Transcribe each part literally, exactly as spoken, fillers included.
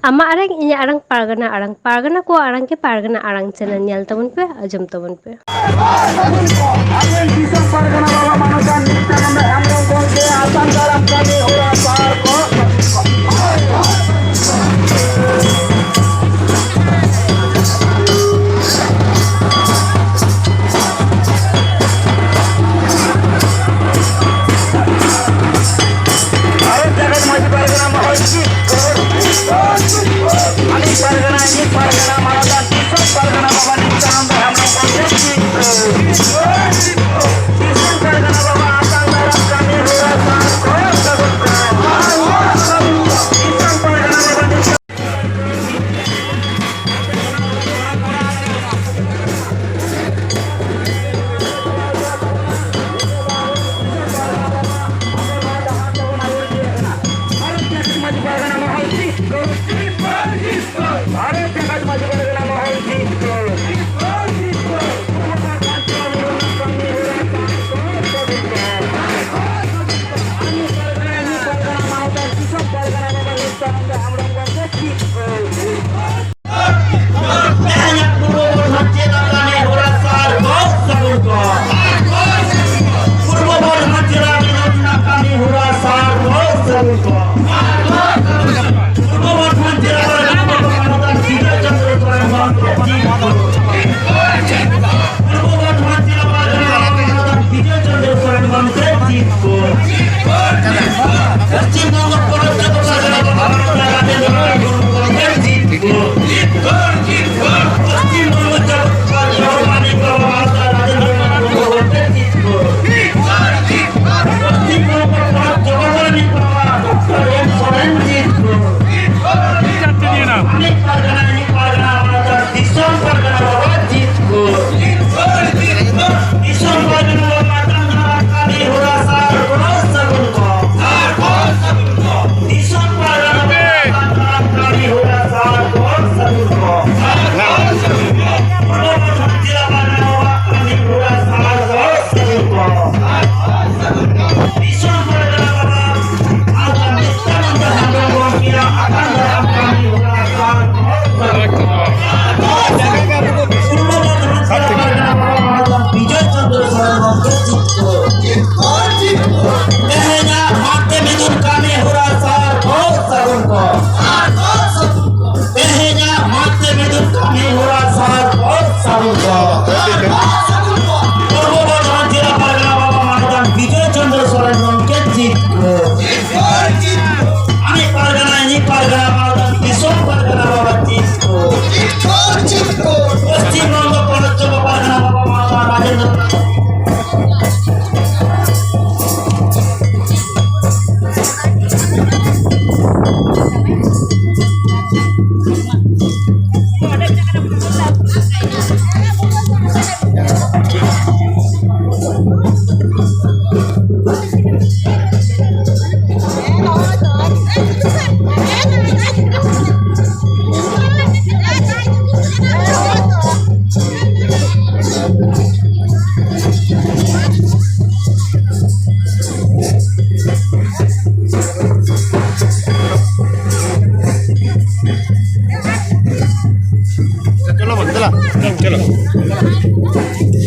ᱟᱢᱟᱜ ᱟᱲᱟᱝ, ᱤᱧᱟᱹᱜ ᱟᱲᱟᱝ, ᱯᱟᱨᱜᱟᱱᱟ ᱟᱲᱟᱝ, ᱯᱟᱨᱜᱟᱱᱟ ᱠᱚᱣᱟᱜ ᱟᱲᱟᱝ ᱜᱮ ᱯᱟᱨᱜᱟᱱᱟ ᱟᱲᱟᱝ ᱪᱮᱱᱮᱞ ᱧᱮᱞ ᱛᱟᱵᱚᱱ ᱯᱮ, ᱟᱸᱡᱚᱢ ᱛᱟᱵᱚᱱ ᱯᱮ᱾ ᱟᱵᱚ ᱫᱤᱥᱚᱢ ᱯᱟᱨᱜᱟᱱᱟ ᱵᱟᱵᱟ ᱢᱟᱱᱚᱛᱟᱱ ᱱᱤᱛᱭᱟᱱᱚᱱᱫᱚ ᱦᱮᱢᱵᱨᱚᱢ ᱜᱚᱢᱠᱮ ᱟᱛᱟᱝ ᱫᱟᱨᱟᱢ ᱠᱟᱹᱢᱤ ᱦᱚᱨᱟ ᱥᱟᱨ ᱠᱚ᱾ ᱵᱷᱟᱨᱚᱛ ᱡᱟᱠᱟᱛ ᱢᱟᱹᱡᱷᱤ ᱯᱟᱨᱜᱟᱱᱟ ᱢᱚᱦᱚᱞ ᱠᱤ, ᱟᱹᱰᱤ ᱯᱟᱨᱜᱟᱱᱟ, ᱤᱧ ᱯᱟᱨᱜᱟᱱᱟ, ᱢᱟᱱᱚᱛᱟᱱ ᱫᱤᱥᱚᱢ ᱯᱟᱨᱜᱟᱱᱟ ᱵᱟᱵᱟ ᱱᱤᱛᱭᱟᱱᱚᱱᱫᱚ ᱦᱮᱢᱵᱨᱚᱢ ᱜᱚᱢᱠᱮ ᱠᱤ, ᱫᱤᱥᱚᱢ ᱯᱟᱨᱜᱟᱱᱟ ᱵᱟᱵᱟ ᱟᱛᱟᱝ ᱫᱟᱨᱟᱢ ᱠᱟᱹᱢᱤ ᱦᱚᱨᱟ ᱥᱟᱨ ᱠᱚ᱾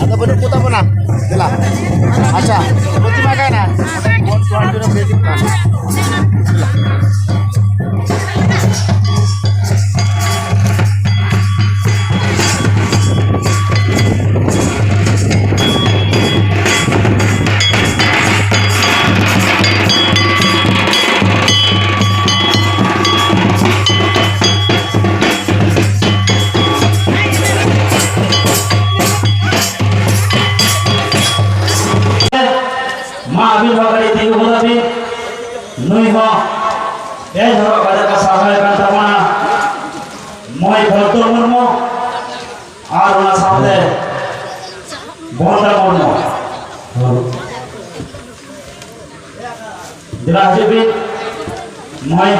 ᱟᱫᱚ ᱵᱟᱹᱱᱩᱜ ᱠᱚ ᱛᱟᱵᱚᱱᱟ᱾ ᱫᱮᱞᱟ᱾ ᱟᱪᱪᱷᱟ, ᱯᱨᱚᱛᱤᱢᱟ ᱠᱟᱭᱱᱟ᱾ ᱢᱟ ᱟᱹᱵᱤᱱ ᱦᱚᱸ ᱠᱟᱹᱴᱤᱡ ᱛᱤᱸᱜᱩ ᱜᱚᱫᱚᱜ ᱵᱤᱱ᱾ ᱱᱩᱭ ᱦᱚᱸ ᱵᱮᱥ ᱦᱚᱨᱚᱜ ᱠᱟᱛᱮ ᱠᱚ ᱥᱟᱨᱦᱟᱣ ᱠᱟᱱ ᱛᱟᱵᱚᱱᱟ᱾ ᱢᱚᱭ ᱵᱷᱚᱠᱛᱚ ᱢᱩᱨᱢᱩ ᱟᱨ ᱚᱱᱟ ᱥᱟᱶᱛᱮ ᱵᱚᱱᱫᱟ ᱢᱩᱨᱢᱩ᱾ ᱫᱮᱞᱟ ᱦᱤᱡᱩᱜ ᱵᱤᱱ᱾ ᱢᱚᱭ᱾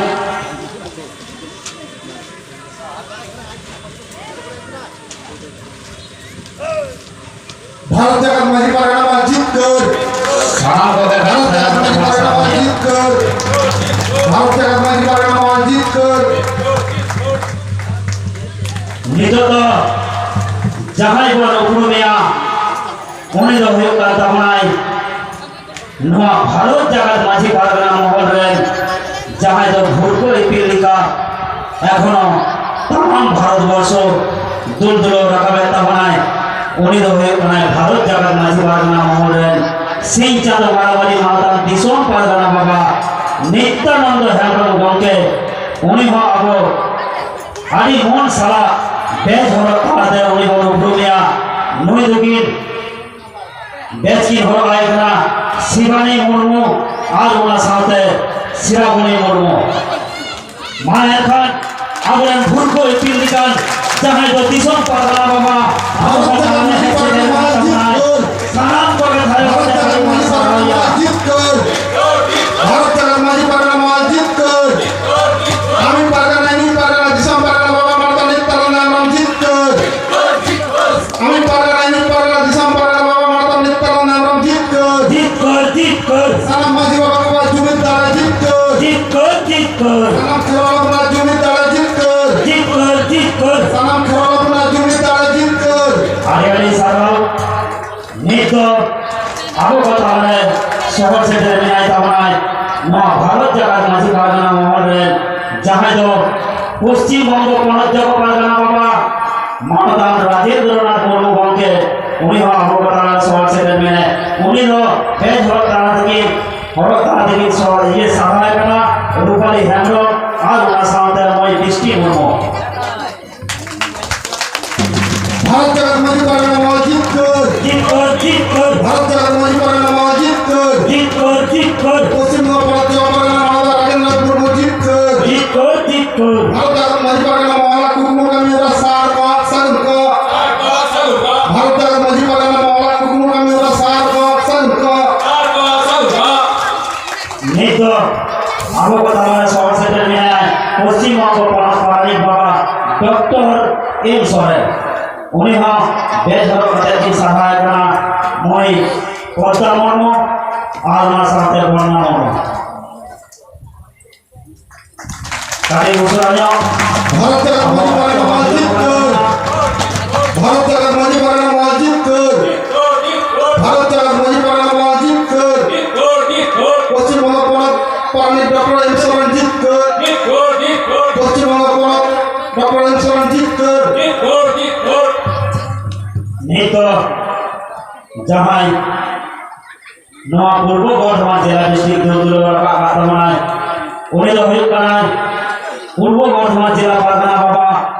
ᱵᱷᱟᱨᱚᱛ ᱡᱟᱠᱟᱛ ᱢᱟᱹᱡᱷᱤ ᱯᱟᱨᱜᱟᱱᱟ ᱢᱟ ᱡᱤᱛᱠᱟᱹᱨ᱾ ᱥᱟᱱᱟᱢ ᱠᱚᱛᱮ ᱵᱷᱟᱨᱚᱛ ᱡᱟᱠᱟᱛ ᱢᱟᱹᱡᱷᱤ ᱯᱟᱨᱜᱟᱱᱟ ᱢᱟ ᱡᱤᱛᱠᱟᱹᱨ᱾ ᱵᱷᱟᱨᱚᱛ ᱡᱟᱠᱟᱛ ᱢᱟᱹᱡᱷᱤ ᱯᱟᱨᱜᱟᱱᱟ ᱢᱟ ᱡᱤᱛᱠᱟᱹᱨ᱾ ᱱᱤᱛᱚᱜ ᱫᱚ ᱡᱟᱦᱟᱸᱭ ᱵᱚᱱ ᱩᱯᱨᱩᱢᱮᱭᱟ, ᱩᱱᱤ ᱫᱚ ᱦᱩᱭᱩᱜ ᱠᱟᱱ ᱛᱟᱵᱚᱱᱟᱭ ᱱᱚᱣᱟ ᱵᱷᱟᱨᱚᱛ ᱡᱟᱠᱟᱛ ᱢᱟᱹᱡᱷᱤ ᱯᱟᱨᱜᱟᱱᱟ ᱢᱚᱦᱚᱞ ᱨᱮᱱ ᱡᱟᱦᱟᱸᱭ ᱫᱚ ᱵᱷᱩᱨᱠᱟᱹ ᱤᱯᱤᱞ ᱞᱮᱠᱟ ᱮᱠᱷᱚᱱᱚ ᱛᱟᱢᱟᱢ ᱵᱷᱟᱨᱚᱛ ᱵᱚᱨᱥᱚ ᱫᱩᱞ ᱫᱩᱞᱟᱹᱣ ᱨᱟᱠᱟᱵᱮᱫ ᱛᱟᱵᱚᱱᱟᱭ, ᱩᱱᱤ ᱫᱚ ᱦᱩᱭᱩᱜ ᱠᱟᱱᱟᱭ ᱵᱷᱟᱨᱚᱛ ᱡᱟᱠᱟᱛ ᱢᱟᱹᱡᱷᱤ ᱯᱟᱨᱜᱟᱱᱟ ᱢᱚᱦᱚᱞ ᱨᱮᱱ ᱥᱤᱧ ᱪᱟᱸᱫᱚ ᱵᱟᱲᱟᱵᱟᱲᱤ ᱢᱟᱱᱚᱛᱟᱱ ᱫᱤᱥᱚᱢ ᱯᱟᱨᱜᱟᱱᱟ ᱵᱟᱵᱟ ᱱᱤᱛᱭᱟᱱᱚᱱᱫᱚ ᱦᱮᱢᱵᱨᱚᱢ ᱜᱚᱢᱠᱮ᱾ ᱩᱱᱤ ᱦᱚᱸ ᱟᱵᱚ ᱟᱹᱰᱤ ᱢᱚᱱ ᱥᱟᱞᱟᱜ ᱵᱮᱥ ᱦᱚᱨᱚᱜ ᱛᱟᱞᱟᱛᱮ ᱩᱱᱤ ᱵᱚᱱ ᱩᱯᱨᱩᱢᱮᱭᱟ᱾ ᱱᱩᱭ ᱫᱚᱠᱤᱱ ᱵᱮᱥ ᱠᱤᱱ ᱦᱚᱨᱚᱜ ᱟᱭ ᱠᱟᱱᱟ ᱥᱤᱵᱟᱱᱤ ᱢᱩᱨᱢᱩ ᱟᱨ ᱚᱱᱟ ᱥᱟᱶᱛᱮ ᱥᱤᱨᱟᱢᱚᱱᱤ ᱢᱩᱨᱢᱩ᱾ ᱢᱟ ᱮᱱᱠᱷᱟᱱ ᱟᱵᱚᱨᱮᱱ ᱵᱷᱩᱨᱠᱟᱹ ᱤᱯᱤᱞ ᱞᱮᱠᱟᱱ ᱡᱟᱦᱟᱸᱭ ᱫᱚ ᱫᱤᱥᱚᱢ ᱯᱟᱨᱜᱟᱱᱟ ᱵᱟᱵᱟ ᱟᱵᱚ ᱥᱟᱱᱛᱟᱲ ᱦᱮᱡ ᱥᱮᱴᱮᱨ ᱟᱠᱟᱱ ᱛᱟᱵᱚᱱᱟᱭ᱾ ᱥᱟᱱᱟᱢ ᱠᱚᱜᱮ ᱫᱷᱟᱨᱮ ᱯᱟᱥᱮ ᱟᱹᱰᱤ ᱢᱚᱡᱽ ᱥᱟᱨᱦᱟᱣ ᱮᱭᱟ᱾ ᱡᱤᱛᱠᱟᱹᱨ᱾ ᱵᱷᱟᱨᱚᱛ ᱡᱟᱠᱟᱛ ᱢᱟᱹᱡᱷᱤ ᱯᱟᱨᱜᱟᱱᱟ ᱢᱟ ᱡᱤᱛᱠᱟᱹᱨ᱾ ᱟᱢᱤ ᱯᱟᱨᱜᱟᱱᱟ, ᱤᱧ ᱯᱟᱨᱜᱟᱱᱟ, ᱫᱤᱥᱚᱢ ᱯᱟᱨᱜᱟᱱᱟ ᱵᱟᱵᱟ ᱢᱟᱱᱚᱛᱟᱱ ᱱᱤᱛᱭᱟᱱᱚᱱᱫᱚ ᱦᱮᱢᱵᱨᱚᱢ ᱡᱤᱛᱠᱟᱹᱨ᱾ ᱟᱢᱤ ᱯᱟᱨᱜᱟᱱᱟ, ᱤᱧ ᱯᱟᱨᱜᱟᱱᱟ, ᱫᱤᱥᱚᱢ ᱯᱟᱨᱜᱟᱱᱟ ᱵᱟᱵᱟ ᱢᱟᱱᱚᱛᱟᱱ ᱱᱤᱛᱭᱟᱱᱚᱱᱫᱚ ᱦᱮᱢᱵᱨᱚᱢ ᱡᱤᱛᱠᱟᱹᱨ᱾ ᱡᱤᱛᱠᱟᱹᱨ, ᱡᱤᱛᱠᱟᱹᱨ᱾ ᱥᱟᱱᱟᱢ ᱢᱟᱹᱡᱷᱤ ᱵᱟᱵᱟ ᱠᱚᱣᱟᱜ ᱡᱩᱢᱤᱫ ᱫᱟᱲᱮ ᱡᱤᱛᱠᱟᱹᱨ᱾ ᱡᱤᱛᱠᱟᱹᱨ, ᱡᱤᱛᱠᱟᱹᱨ᱾ ᱥᱟᱱᱟᱢ ᱠᱷᱮᱨᱣᱟᱞ ᱦᱚᱯᱚᱱᱟᱜ ᱡᱩᱢᱤᱫ ᱫᱟᱲᱮ ᱡᱤᱛᱠᱟᱹᱨ᱾ ᱡᱤᱛᱠᱟᱹᱨ, ᱡᱤᱛᱠᱟᱹᱨ᱾ ᱥᱟᱱᱟᱢ ᱠᱷᱮᱨᱣᱟᱞ ᱦᱚᱯᱚᱱᱟᱜ ᱡᱩᱢᱤᱫ ᱫᱟᱲᱮ ᱡᱤᱛᱠᱟᱹᱨ᱾ ᱱᱤᱛ ᱫᱚ ᱟᱵᱚ ᱠᱚ ᱛᱟᱞᱟᱨᱮ ᱥᱚᱦᱚᱨ ᱥᱮᱴᱮᱨ ᱢᱮᱱᱟᱭ ᱛᱟᱵᱚᱱᱟᱭ ᱱᱚᱣᱟ ᱵᱷᱟᱨᱚᱛ ᱡᱟᱠᱟᱛ ᱢᱟᱹᱡᱷᱤ ᱯᱟᱨᱜᱟᱱᱟ ᱢᱚᱦᱚᱞ ᱨᱮᱱ, ᱡᱟᱦᱟᱸᱭ ᱫᱚ ᱯᱚᱥᱪᱤᱢ ᱵᱚᱝᱜᱚ ᱯᱚᱱᱚᱛ ᱡᱟᱠᱟᱛ ᱯᱟᱨᱜᱟᱱᱟ ᱵᱟᱵᱟ ᱢᱟᱱᱚᱛᱟᱱ ᱨᱟᱡᱮᱱᱫᱨᱚᱱᱟᱛᱷ ᱢᱩᱨᱢᱩ ᱜᱚᱢᱠᱮ, ᱩᱱᱤ ᱦᱚᱸ ᱟᱵᱚ ᱠᱚ ᱛᱟᱞᱟᱨᱮ ᱥᱚᱦᱚᱨ ᱥᱮᱴᱮᱨ ᱢᱮᱱᱟᱭ᱾ ᱩᱱᱤ ᱫᱚ ᱵᱮᱡᱽ ᱦᱚᱨᱚᱜ ᱛᱟᱞᱟ ᱛᱮᱜᱮ ᱦᱚᱨᱚᱜ ᱛᱟᱞᱟ ᱛᱮᱜᱮ ᱥᱚ-, ᱤᱭᱟᱹ ᱥᱟᱨᱦᱟᱣ ᱠᱟᱱᱟ ᱨᱩᱯᱟᱞᱤ ᱦᱮᱢᱵᱨᱚᱢ ᱟᱨ ᱚᱱᱟ ᱥᱟᱶᱛᱮ ᱢᱟᱹᱭ ᱵᱤᱥᱴᱤ ᱢᱩᱨᱢᱩ᱾ ᱵᱷᱟᱨᱚᱛ ᱡᱟᱠᱟᱛ ᱢᱟᱹᱡᱷᱤ ᱯᱟᱨᱜᱟᱱᱟ ᱢᱚᱦᱚᱞ ᱡᱤᱛᱠᱟᱹᱨ᱾ ᱡᱤᱛᱠᱟᱹᱨ, ᱡᱤᱛᱠᱟᱹᱨ᱾ ᱵᱷᱟᱨᱚᱛ ᱡᱟᱠᱟᱛ ᱢᱟᱹᱡᱷᱤ ᱯᱟᱨᱜᱟᱱᱟ ᱢᱚᱦᱚᱞ ᱡᱤᱛᱠᱟᱹᱨ᱾ ᱡᱤᱛᱠᱟᱹᱨ, ᱡᱤᱛᱠᱟᱹᱨ᱾ ᱯᱚᱥᱪᱤᱢ ᱵᱚᱝᱜᱚ ᱯᱚᱱᱚᱛ ᱡᱟᱠᱟᱛ ᱯᱟᱨᱜᱟᱱᱟ ᱢᱚᱦᱚᱞ ᱨᱟᱡᱮᱱᱫᱨᱚ ᱢᱩᱨᱢᱩ ᱡᱤᱛᱠᱟᱹᱨ᱾ ᱡᱤᱛᱠᱟᱹᱨ, ᱡᱤᱛᱠᱟᱹᱨ᱾ ᱵᱷᱟᱨᱚᱛ ᱡᱟᱠᱟᱛ ᱢᱟᱹᱡᱷᱤ ᱯᱟᱨᱜᱟᱱᱟ ᱢᱚᱦᱚᱞ ᱠᱩᱠᱢᱩ ᱠᱟᱹᱢᱤ ᱦᱚᱨᱟ ᱥᱟᱨ ᱠᱚ, ᱥᱟᱹᱜᱩᱱ ᱠᱚ᱾ ᱵᱷᱟᱨᱚᱛ ᱡᱟᱠᱟᱛ ᱢᱟᱹᱡᱷᱤ ᱯᱟᱨᱜᱟᱱᱟ ᱢᱚᱦᱚᱞ ᱠᱩᱠᱢᱩ ᱠᱟᱹᱢᱤ ᱦᱚᱨᱟ ᱥᱟᱨ ᱠᱚ, ᱥᱟᱹᱜᱩᱱ ᱠᱚ᱾ ᱱᱤᱛ ᱫᱚ ᱟᱵᱚ ᱠᱚ ᱛᱟᱞᱟᱨᱮ ᱥᱚᱦᱚᱨ ᱥᱮᱴᱮᱨ ᱢᱮᱱᱟᱭ ᱯᱚᱥᱪᱤᱢ ᱵᱚᱝᱜᱚ ᱯᱚᱱᱚᱛ ᱯᱟᱨᱟᱱᱤᱠ ᱵᱟᱵᱟ ᱰᱚᱠᱴᱚᱨ ᱮᱢ ᱥᱚᱨᱮᱱ᱾ ᱩᱱᱤ ᱦᱚᱸ ᱵᱮᱥ ᱦᱚᱨᱚᱜ ᱠᱟᱛᱮ ᱠᱤᱱ ᱥᱟᱨᱦᱟᱣ ᱠᱟᱱᱟ ᱢᱟᱹᱭ ᱯᱚᱫᱢᱟ ᱢᱩᱨᱢᱩ ᱟᱨ ᱚᱱᱟ ᱥᱟᱶᱛᱮ ᱵᱚᱨᱱᱟ ᱢᱩᱨᱢᱩ᱾ ᱠᱟᱹᱴᱤᱡ ᱩᱥᱟᱹᱨᱟ ᱧᱚᱜ᱾ ᱵᱷᱟᱨᱚᱛ ᱡᱟᱠᱟᱛ ᱢᱟᱹᱡᱷᱤ ᱯᱟᱨᱜᱟᱱᱟ ᱢᱚᱦᱚᱞ ᱡᱤᱛᱠᱟᱹᱨ᱾ ᱵᱷᱟᱨᱚᱛ ᱡᱟᱠᱟᱛ ᱢᱟᱹᱡᱷᱤ ᱯᱟᱨᱜᱟᱱᱟ ᱢᱚᱦᱚᱞ ᱡᱤᱛᱠᱟᱹᱨ᱾ ᱵᱷᱟᱨᱚᱛ ᱡᱟᱠᱟᱛ ᱢᱟᱹᱡᱷᱤ ᱯᱟᱨᱜᱟᱱᱟ ᱢᱚᱦᱚᱞ ᱡᱤᱛᱠᱟᱹᱨ᱾ ᱯᱚᱥᱪᱤᱢ ᱵᱚᱝᱜᱚ ᱯᱚᱱᱚᱛ ᱯᱟᱨᱟᱱᱤᱠ ᱰᱚᱠᱴᱚᱨ ᱮᱢ ᱥᱚᱨᱮᱱ ᱡᱤᱛᱠᱟᱹᱨ᱾ ᱯᱚᱥᱪᱤᱢ ᱵᱚᱝᱜᱚ ᱯᱚᱱᱚᱛ ᱰᱚᱠᱴᱚᱨ ᱮᱢ ᱥᱚᱨᱮᱱ ᱡᱤᱛᱠᱟᱹᱨ᱾ ᱱᱤᱛ ᱫᱚ ᱡᱟᱦᱟᱸᱭ ᱱᱚᱣᱟ ᱯᱩᱨᱵᱚ ᱵᱚᱨᱫᱷᱚᱢᱟᱱ ᱡᱮᱞᱟ ᱰᱤᱥᱴᱨᱤᱠᱴ ᱫᱩᱞᱟᱹᱲ ᱨᱟᱠᱟᱵ ᱟᱠᱟᱫ ᱛᱟᱵᱚᱱᱟᱭ, ᱩᱱᱤ ᱫᱚ ᱦᱩᱭᱩᱜ ᱠᱟᱱᱟᱭ ᱯᱩᱨᱵᱚ ᱵᱚᱨᱫᱷᱚᱢᱟᱱ ᱡᱮᱞᱟ ᱯᱟᱨᱜᱟᱱᱟ ᱵᱟᱵᱟ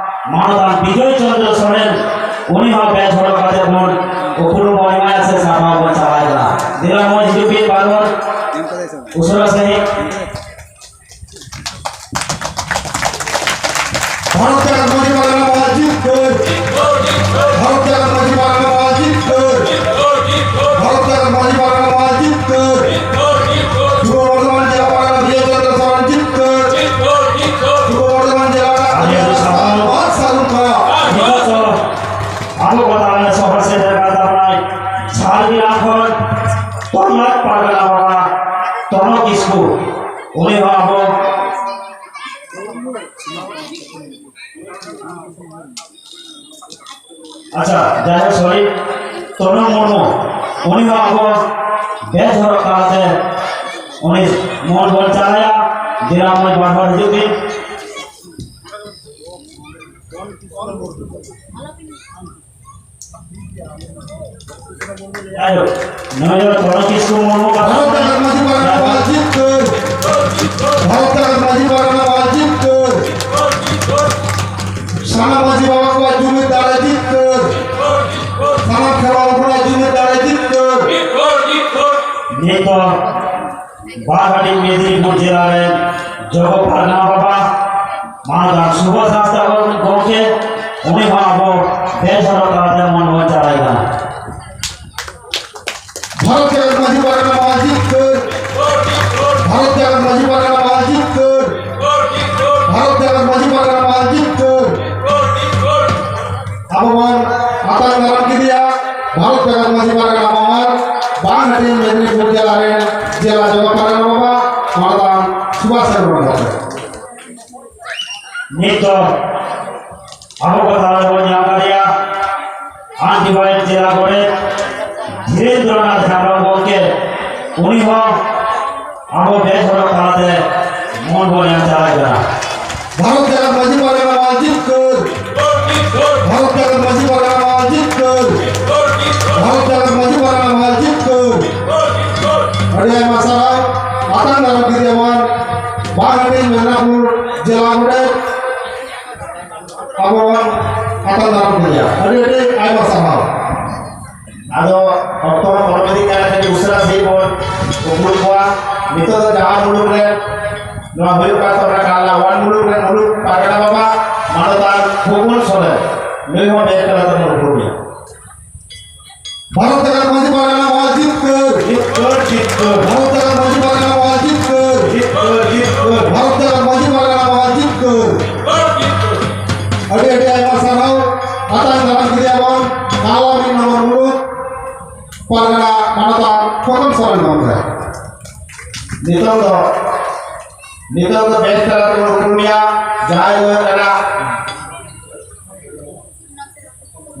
ᱢᱟᱱᱚᱛᱟᱱ ᱵᱤᱡᱚᱭ ᱪᱚᱱᱫᱨᱚ ᱥᱚᱨᱮᱱ᱾ ᱩᱱᱤ ᱦᱚᱸ ᱵᱮᱪ ᱦᱚᱲ ᱠᱟᱛᱮ ᱵᱚᱱ ᱩᱯᱨᱩᱢ ᱵᱚᱱ ᱮᱢᱟᱭᱟ ᱥᱮ ᱥᱟᱨᱦᱟᱣ ᱵᱚᱱ ᱪᱟᱞᱟᱭ ᱠᱟᱱᱟ᱾ ᱫᱮᱞᱟ ᱢᱚᱡᱽ ᱦᱤᱡᱩᱜ ᱵᱤᱱ ᱵᱟᱨ ᱦᱚᱲ ᱩᱥᱟᱹᱨᱟ ᱥᱟᱺᱦᱤᱡ᱾ ᱵᱷᱟᱨᱚᱛ ᱡᱟᱠᱟᱛ ᱢᱟᱹᱡᱷᱤ ᱯᱟᱨᱜᱟᱱᱟ ᱢᱚᱦᱚᱞ ᱡᱤᱛᱠᱟᱹᱨ᱾ ᱵᱷᱟᱨᱚᱛ ᱡᱟᱠᱟᱛ ᱢᱟᱹᱡᱷᱤ ᱯᱟᱨᱜᱟᱱᱟ ᱢᱚᱦᱚᱞ ᱡᱤᱛᱠᱟᱹᱨ᱾ ᱵᱷᱟᱨᱚᱛ ᱡᱟᱠᱟᱛ ᱢᱟᱹᱡᱷᱤ ᱯᱟᱨᱜᱟᱱᱟ ᱢᱚᱦᱚᱞ ᱡᱤᱛᱠᱟᱹᱨ᱾ ᱯᱩᱨᱵᱚ ᱵᱚᱨᱫᱷᱚᱢᱟᱱ ᱡᱮᱞᱟ ᱯᱟᱨᱜᱟᱱᱟ ᱵᱤᱡᱚᱭ ᱪᱚᱱᱫᱨᱚ ᱥᱚᱨᱮᱱ ᱡᱤᱛᱠᱟᱹᱨ᱾ ᱯᱩᱨᱵᱚ ᱵᱚᱨᱫᱷᱚᱢᱟᱱ ᱡᱮᱞᱟ ᱟᱹᱰᱤ ᱟᱹᱰᱤ ᱥᱟᱨᱦᱟᱣ᱾ ᱟᱨ ᱥᱟᱹᱜᱩᱱ ᱠᱚᱲᱟ᱾ ᱱᱤᱛᱚᱜ ᱫᱚ ᱟᱵᱚ ᱠᱚ ᱛᱟᱞᱟᱨᱮ ᱥᱚᱦᱚᱨ ᱥᱮᱴᱮᱨ ᱠᱟᱱ ᱛᱟᱵᱚᱱᱟᱭ ᱡᱷᱟᱲᱜᱨᱟᱢ ᱠᱷᱚᱱ ᱛᱚᱨᱞᱟᱠ ᱯᱟᱨᱜᱟᱱᱟ ᱵᱟᱵᱟ ᱛᱚᱱᱚ ᱠᱤᱥᱠᱩ᱾ ᱩᱱᱤ ᱦᱚᱸ ᱟᱵᱚ ᱟᱪᱪᱷᱟ, ᱡᱟᱭᱦᱳᱠ, sorry, ᱛᱚᱨᱩᱱ ᱢᱩᱨᱢᱩ, ᱩᱱᱤ ᱦᱚᱸ ᱟᱵᱚ ᱵᱮᱥ ᱦᱚᱨᱚᱜ ᱛᱟᱞᱟᱛᱮ ᱩᱱᱤ ᱢᱚᱦᱚᱱ ᱵᱚᱱ ᱪᱟᱞᱟᱭᱟ᱾ ᱫᱮᱞᱟ ᱢᱟᱹᱭ ᱵᱟᱨ ᱦᱚᱲ ᱦᱤᱡᱩᱜ ᱵᱤᱱ᱾ ᱟᱭᱳ, ᱱᱚᱜᱼᱚᱭ ᱡᱮ ᱛᱚᱨᱩᱱ ᱠᱤᱥᱠᱩ ᱢᱩᱨᱢᱩ ᱠᱟᱛᱷᱟ ᱵᱷᱟᱨᱚᱛ ᱡᱟᱠᱟᱛ ᱢᱟᱹᱡᱷᱤ ᱯᱟᱨᱜᱟᱱᱟ ᱢᱚᱦᱚᱞ ᱡᱤᱛᱠᱟᱹᱨ᱾ ᱵᱷᱟᱨᱚᱛ ᱡᱟᱠᱟᱛ ᱢᱟᱹᱡᱷᱤ ᱯᱟᱨᱜᱟᱱᱟ ᱢᱚᱦᱚᱞ ᱡᱤᱛᱠᱟᱹᱨ᱾ ᱥᱟᱱᱟᱢ ᱢᱟᱹᱡᱷᱤ ᱵᱟᱵᱟ ᱠᱚᱣᱟᱜ ᱡᱩᱢᱤᱫ ᱫᱟᱲᱮ ᱡᱤᱛᱠᱟᱹᱨ᱾ ᱥᱟᱱᱟᱢ ᱠᱷᱮᱨᱣᱟᱞ ᱠᱚᱲᱟ ᱡᱩᱢᱤᱫ ᱫᱟᱲᱮ ᱡᱤᱛᱠᱟᱹᱨ᱾ ᱱᱤᱛᱚᱜ ᱵᱟᱨᱦᱟᱴᱤᱧ ᱢᱮᱫᱽᱱᱤᱯᱩᱨ ᱡᱮᱞᱟ ᱨᱮᱱ ᱡᱚᱜᱚ ᱯᱟᱨᱜᱟᱱᱟ ᱵᱟᱵᱟ ᱢᱟᱱᱚᱛᱟᱱ ᱥᱩᱵᱷᱟᱥ ᱦᱟᱸᱥᱫᱟ ᱜᱚᱢᱠᱮ, ᱩᱱᱤ ᱦᱚᱸ ᱟᱵᱚ ᱵᱮᱥ ᱦᱚᱨᱚᱜ ᱛᱟᱞᱟᱛᱮ ᱢᱚᱱ ᱵᱚᱱ ᱪᱟᱞᱟᱭ ᱠᱟᱱᱟ᱾ ᱵᱷᱟᱨᱚᱛ ᱡᱟᱠᱟᱛ ᱢᱟᱹᱡᱷᱤ ᱯᱟᱨᱜᱟᱱᱟ ᱢᱚᱦᱚᱞ ᱡᱤᱛᱠᱟᱹᱨ᱾ ᱵᱷᱟᱨᱚᱛ ᱡᱟᱠᱟᱛ ᱢᱟᱹᱡᱷᱤ ᱯᱟᱨᱜᱟᱱᱟ ᱢᱚᱦᱚᱞ ᱡᱤᱛᱠᱟᱹᱨ᱾ ᱵᱷᱟᱨᱚᱛ ᱡᱟᱠᱟᱛ ᱢᱟᱹᱡᱷᱤ ᱯᱟᱨᱜᱟᱱᱟ ᱢᱚᱦᱚᱞ ᱡᱤᱛᱠᱟᱹᱨ᱾ ᱟᱵᱚ ᱵᱚᱱ ᱟᱛᱟᱝ ᱫᱟᱨᱟᱢ ᱠᱮᱫᱮᱭᱟ ᱵᱷᱟᱨᱚᱛ ᱡᱟᱠᱟᱛ ᱢᱟᱹᱡᱷᱤ ᱯᱟᱨᱜᱟᱱᱟ ᱢᱚᱦᱚᱞ ᱵᱟᱝ ᱦᱟᱹᱴᱤᱧ ᱢᱮᱫᱽᱱᱤᱯᱩᱨ ᱡᱮᱞᱟ ᱨᱮᱱ ᱡᱮᱞᱟ ᱡᱚᱜᱚ ᱯᱟᱨᱜᱟᱱᱟ ᱵᱟᱵᱟ ᱢᱟᱱᱚᱛᱟᱱ ᱥᱩᱵᱷᱟᱥ ᱪᱚᱱᱫᱨᱚ ᱵᱚᱱᱫᱳᱯᱟᱫᱷᱭᱟᱭ᱾ ᱱᱤᱛ ᱫᱚ ᱟᱵᱚ ᱠᱚ ᱛᱟᱞᱟ ᱨᱮᱵᱚᱱ ᱧᱟᱢ ᱠᱟᱫᱮᱭᱟ ᱟᱱᱰᱤᱵᱷᱟᱭᱤᱰ ᱡᱮᱞᱟ ᱜᱚᱰᱮᱛ ᱫᱷᱤᱨᱮᱱᱫᱨᱚᱱᱟᱛᱷ ᱦᱮᱢᱵᱨᱚᱢ ᱜᱚᱢᱠᱮ, ᱩᱱᱤ ᱦᱚᱸ ᱟᱵᱚ ᱵᱮᱥ ᱦᱚᱲ ᱛᱟᱞᱟᱛᱮ ᱢᱚᱱ ᱵᱚᱱ ᱮᱢ ᱪᱟᱞᱟᱜ ᱠᱟᱱᱟ᱾ ᱵᱷᱟᱨᱚᱛ ᱡᱟᱠᱟᱛ ᱢᱟᱹᱡᱷᱤ ᱯᱟᱨᱜᱟᱱᱟ ᱢᱚᱦᱚᱞ ᱡᱤᱛᱠᱟᱹᱨ᱾ ᱵᱷᱟᱨᱚᱛ ᱡᱟᱠᱟᱛ ᱢᱟᱹᱡᱷᱤ ᱯᱟᱨᱜᱟᱱᱟ ᱢᱚᱦᱚᱞ ᱡᱤᱛᱠᱟᱹᱨ᱾ ᱵᱷᱟᱨᱚᱛ ᱡᱟᱠᱟᱛ ᱢᱟᱹᱡᱷᱤ ᱯᱟᱨᱜᱟᱱᱟ ᱢᱚᱦᱚᱞ ᱡᱤᱛᱠᱟᱹᱨ᱾ ᱟᱹᱰᱤ ᱟᱭᱢᱟ ᱥᱟᱨᱦᱟᱣ᱾ ᱟᱛᱟᱝ ᱫᱟᱨᱟᱢ ᱠᱮᱫᱮᱭᱟᱵᱚᱱ ᱵᱟᱝ ᱦᱟᱹᱴᱤᱧ ᱢᱮᱫᱽᱱᱟᱯᱩᱨ ᱡᱮᱞᱟ ᱜᱚᱰᱮᱛ᱾ ᱟᱵᱚ ᱵᱚᱱ ᱟᱛᱟᱝ ᱫᱟᱨᱟᱢ ᱠᱮᱫᱮᱭᱟ᱾ ᱟᱹᱰᱤ ᱟᱹᱰᱤ ᱟᱭᱢᱟ ᱥᱟᱨᱦᱟᱣ᱾ ᱟᱫᱚ ᱚᱠᱛᱚ ᱦᱚᱸ ᱯᱚᱞᱚᱢ ᱤᱫᱤᱜ ᱠᱟᱱᱟ, ᱠᱟᱹᱴᱤᱡ ᱩᱥᱟᱹᱨᱟ ᱥᱟᱺᱦᱤᱡ ᱵᱚᱱ ᱩᱯᱨᱩᱢ ᱠᱚᱣᱟ᱾ ᱱᱤᱛᱚᱜ ᱫᱚ ᱡᱟᱦᱟᱸ ᱢᱩᱞᱩᱠ ᱨᱮ ᱱᱚᱣᱟ ᱦᱩᱭᱩᱜ ᱠᱟᱱ ᱛᱟᱵᱚᱱᱟ ᱠᱟᱞᱟ ᱚᱣᱟᱱ ᱢᱩᱞᱩᱠ ᱨᱮ ᱢᱩᱞᱩᱠ ᱯᱟᱨᱜᱟᱱᱟ ᱵᱟᱵᱟ ᱢᱟᱱᱚᱛᱟᱱ ᱯᱷᱚᱜᱩᱱ ᱥᱚᱨᱮᱱ, ᱱᱩᱭ ᱦᱚᱸ ᱵᱮᱥ ᱛᱟᱞᱟ ᱛᱮᱵᱚᱱ ᱩᱯᱨᱩᱢᱮᱭᱟ᱾ ᱵᱷᱟᱨᱚᱛ ᱡᱟᱠᱟᱛ ᱢᱟᱹᱡᱷᱤ ᱯᱟᱨᱜᱟᱱᱟ ᱢᱚᱦᱟᱡᱤᱛ ᱠᱟᱹᱨ᱾ ᱡᱤᱛᱠᱟᱹᱨ, ᱡᱤᱛᱠᱟᱹᱨ᱾ ᱵᱷᱟᱨᱚᱛ ᱡᱟᱠᱟᱛ ᱢᱟᱹᱡᱷᱤ ᱯᱟᱨᱜᱟᱱᱟ ᱢᱚᱦᱟᱡᱤᱛ ᱠᱟᱹᱨ᱾ ᱡᱤᱛᱠᱟᱹᱨ, ᱡᱤᱛᱠᱟᱹᱨ᱾ ᱵᱷᱟᱨᱚᱛ ᱡᱟᱠᱟᱛ ᱢᱟᱹᱡᱷᱤ ᱯᱟᱨᱜᱟᱱᱟ ᱢᱚᱦᱟᱡᱤᱛ ᱠᱟᱹᱨ᱾ ᱡᱤᱛᱠᱟᱹᱨ, ᱡᱤᱛᱠᱟᱹᱨ᱾ ᱟᱹᱰᱤ ᱟᱹᱰᱤ ᱟᱭᱢᱟ ᱥᱟᱨᱦᱟᱣ᱾ ᱟᱛᱟᱝ ᱫᱟᱨᱟᱢ ᱠᱮᱫᱮᱭᱟᱵᱚᱱ ᱠᱟᱞᱟ ᱢᱤᱫ ᱱᱚᱢᱵᱚᱨ ᱢᱩᱞᱩᱠ ᱯᱟᱨᱜᱟᱱᱟ ᱢᱟᱱᱚᱛᱟᱱ ᱯᱷᱚᱜᱚᱱ ᱥᱚᱨᱮᱱ ᱜᱚᱢᱠᱮ᱾ ᱱᱤᱛᱚᱝ ᱫᱚ, ᱱᱤᱛᱚᱝ ᱫᱚ ᱵᱮᱥ ᱛᱟᱞᱟ ᱛᱮᱵᱚᱱ ᱩᱯᱨᱩᱢᱮᱭᱟ, ᱡᱟᱦᱟᱸᱭ ᱫᱚ ᱦᱩᱭᱩᱜ ᱠᱟᱱᱟ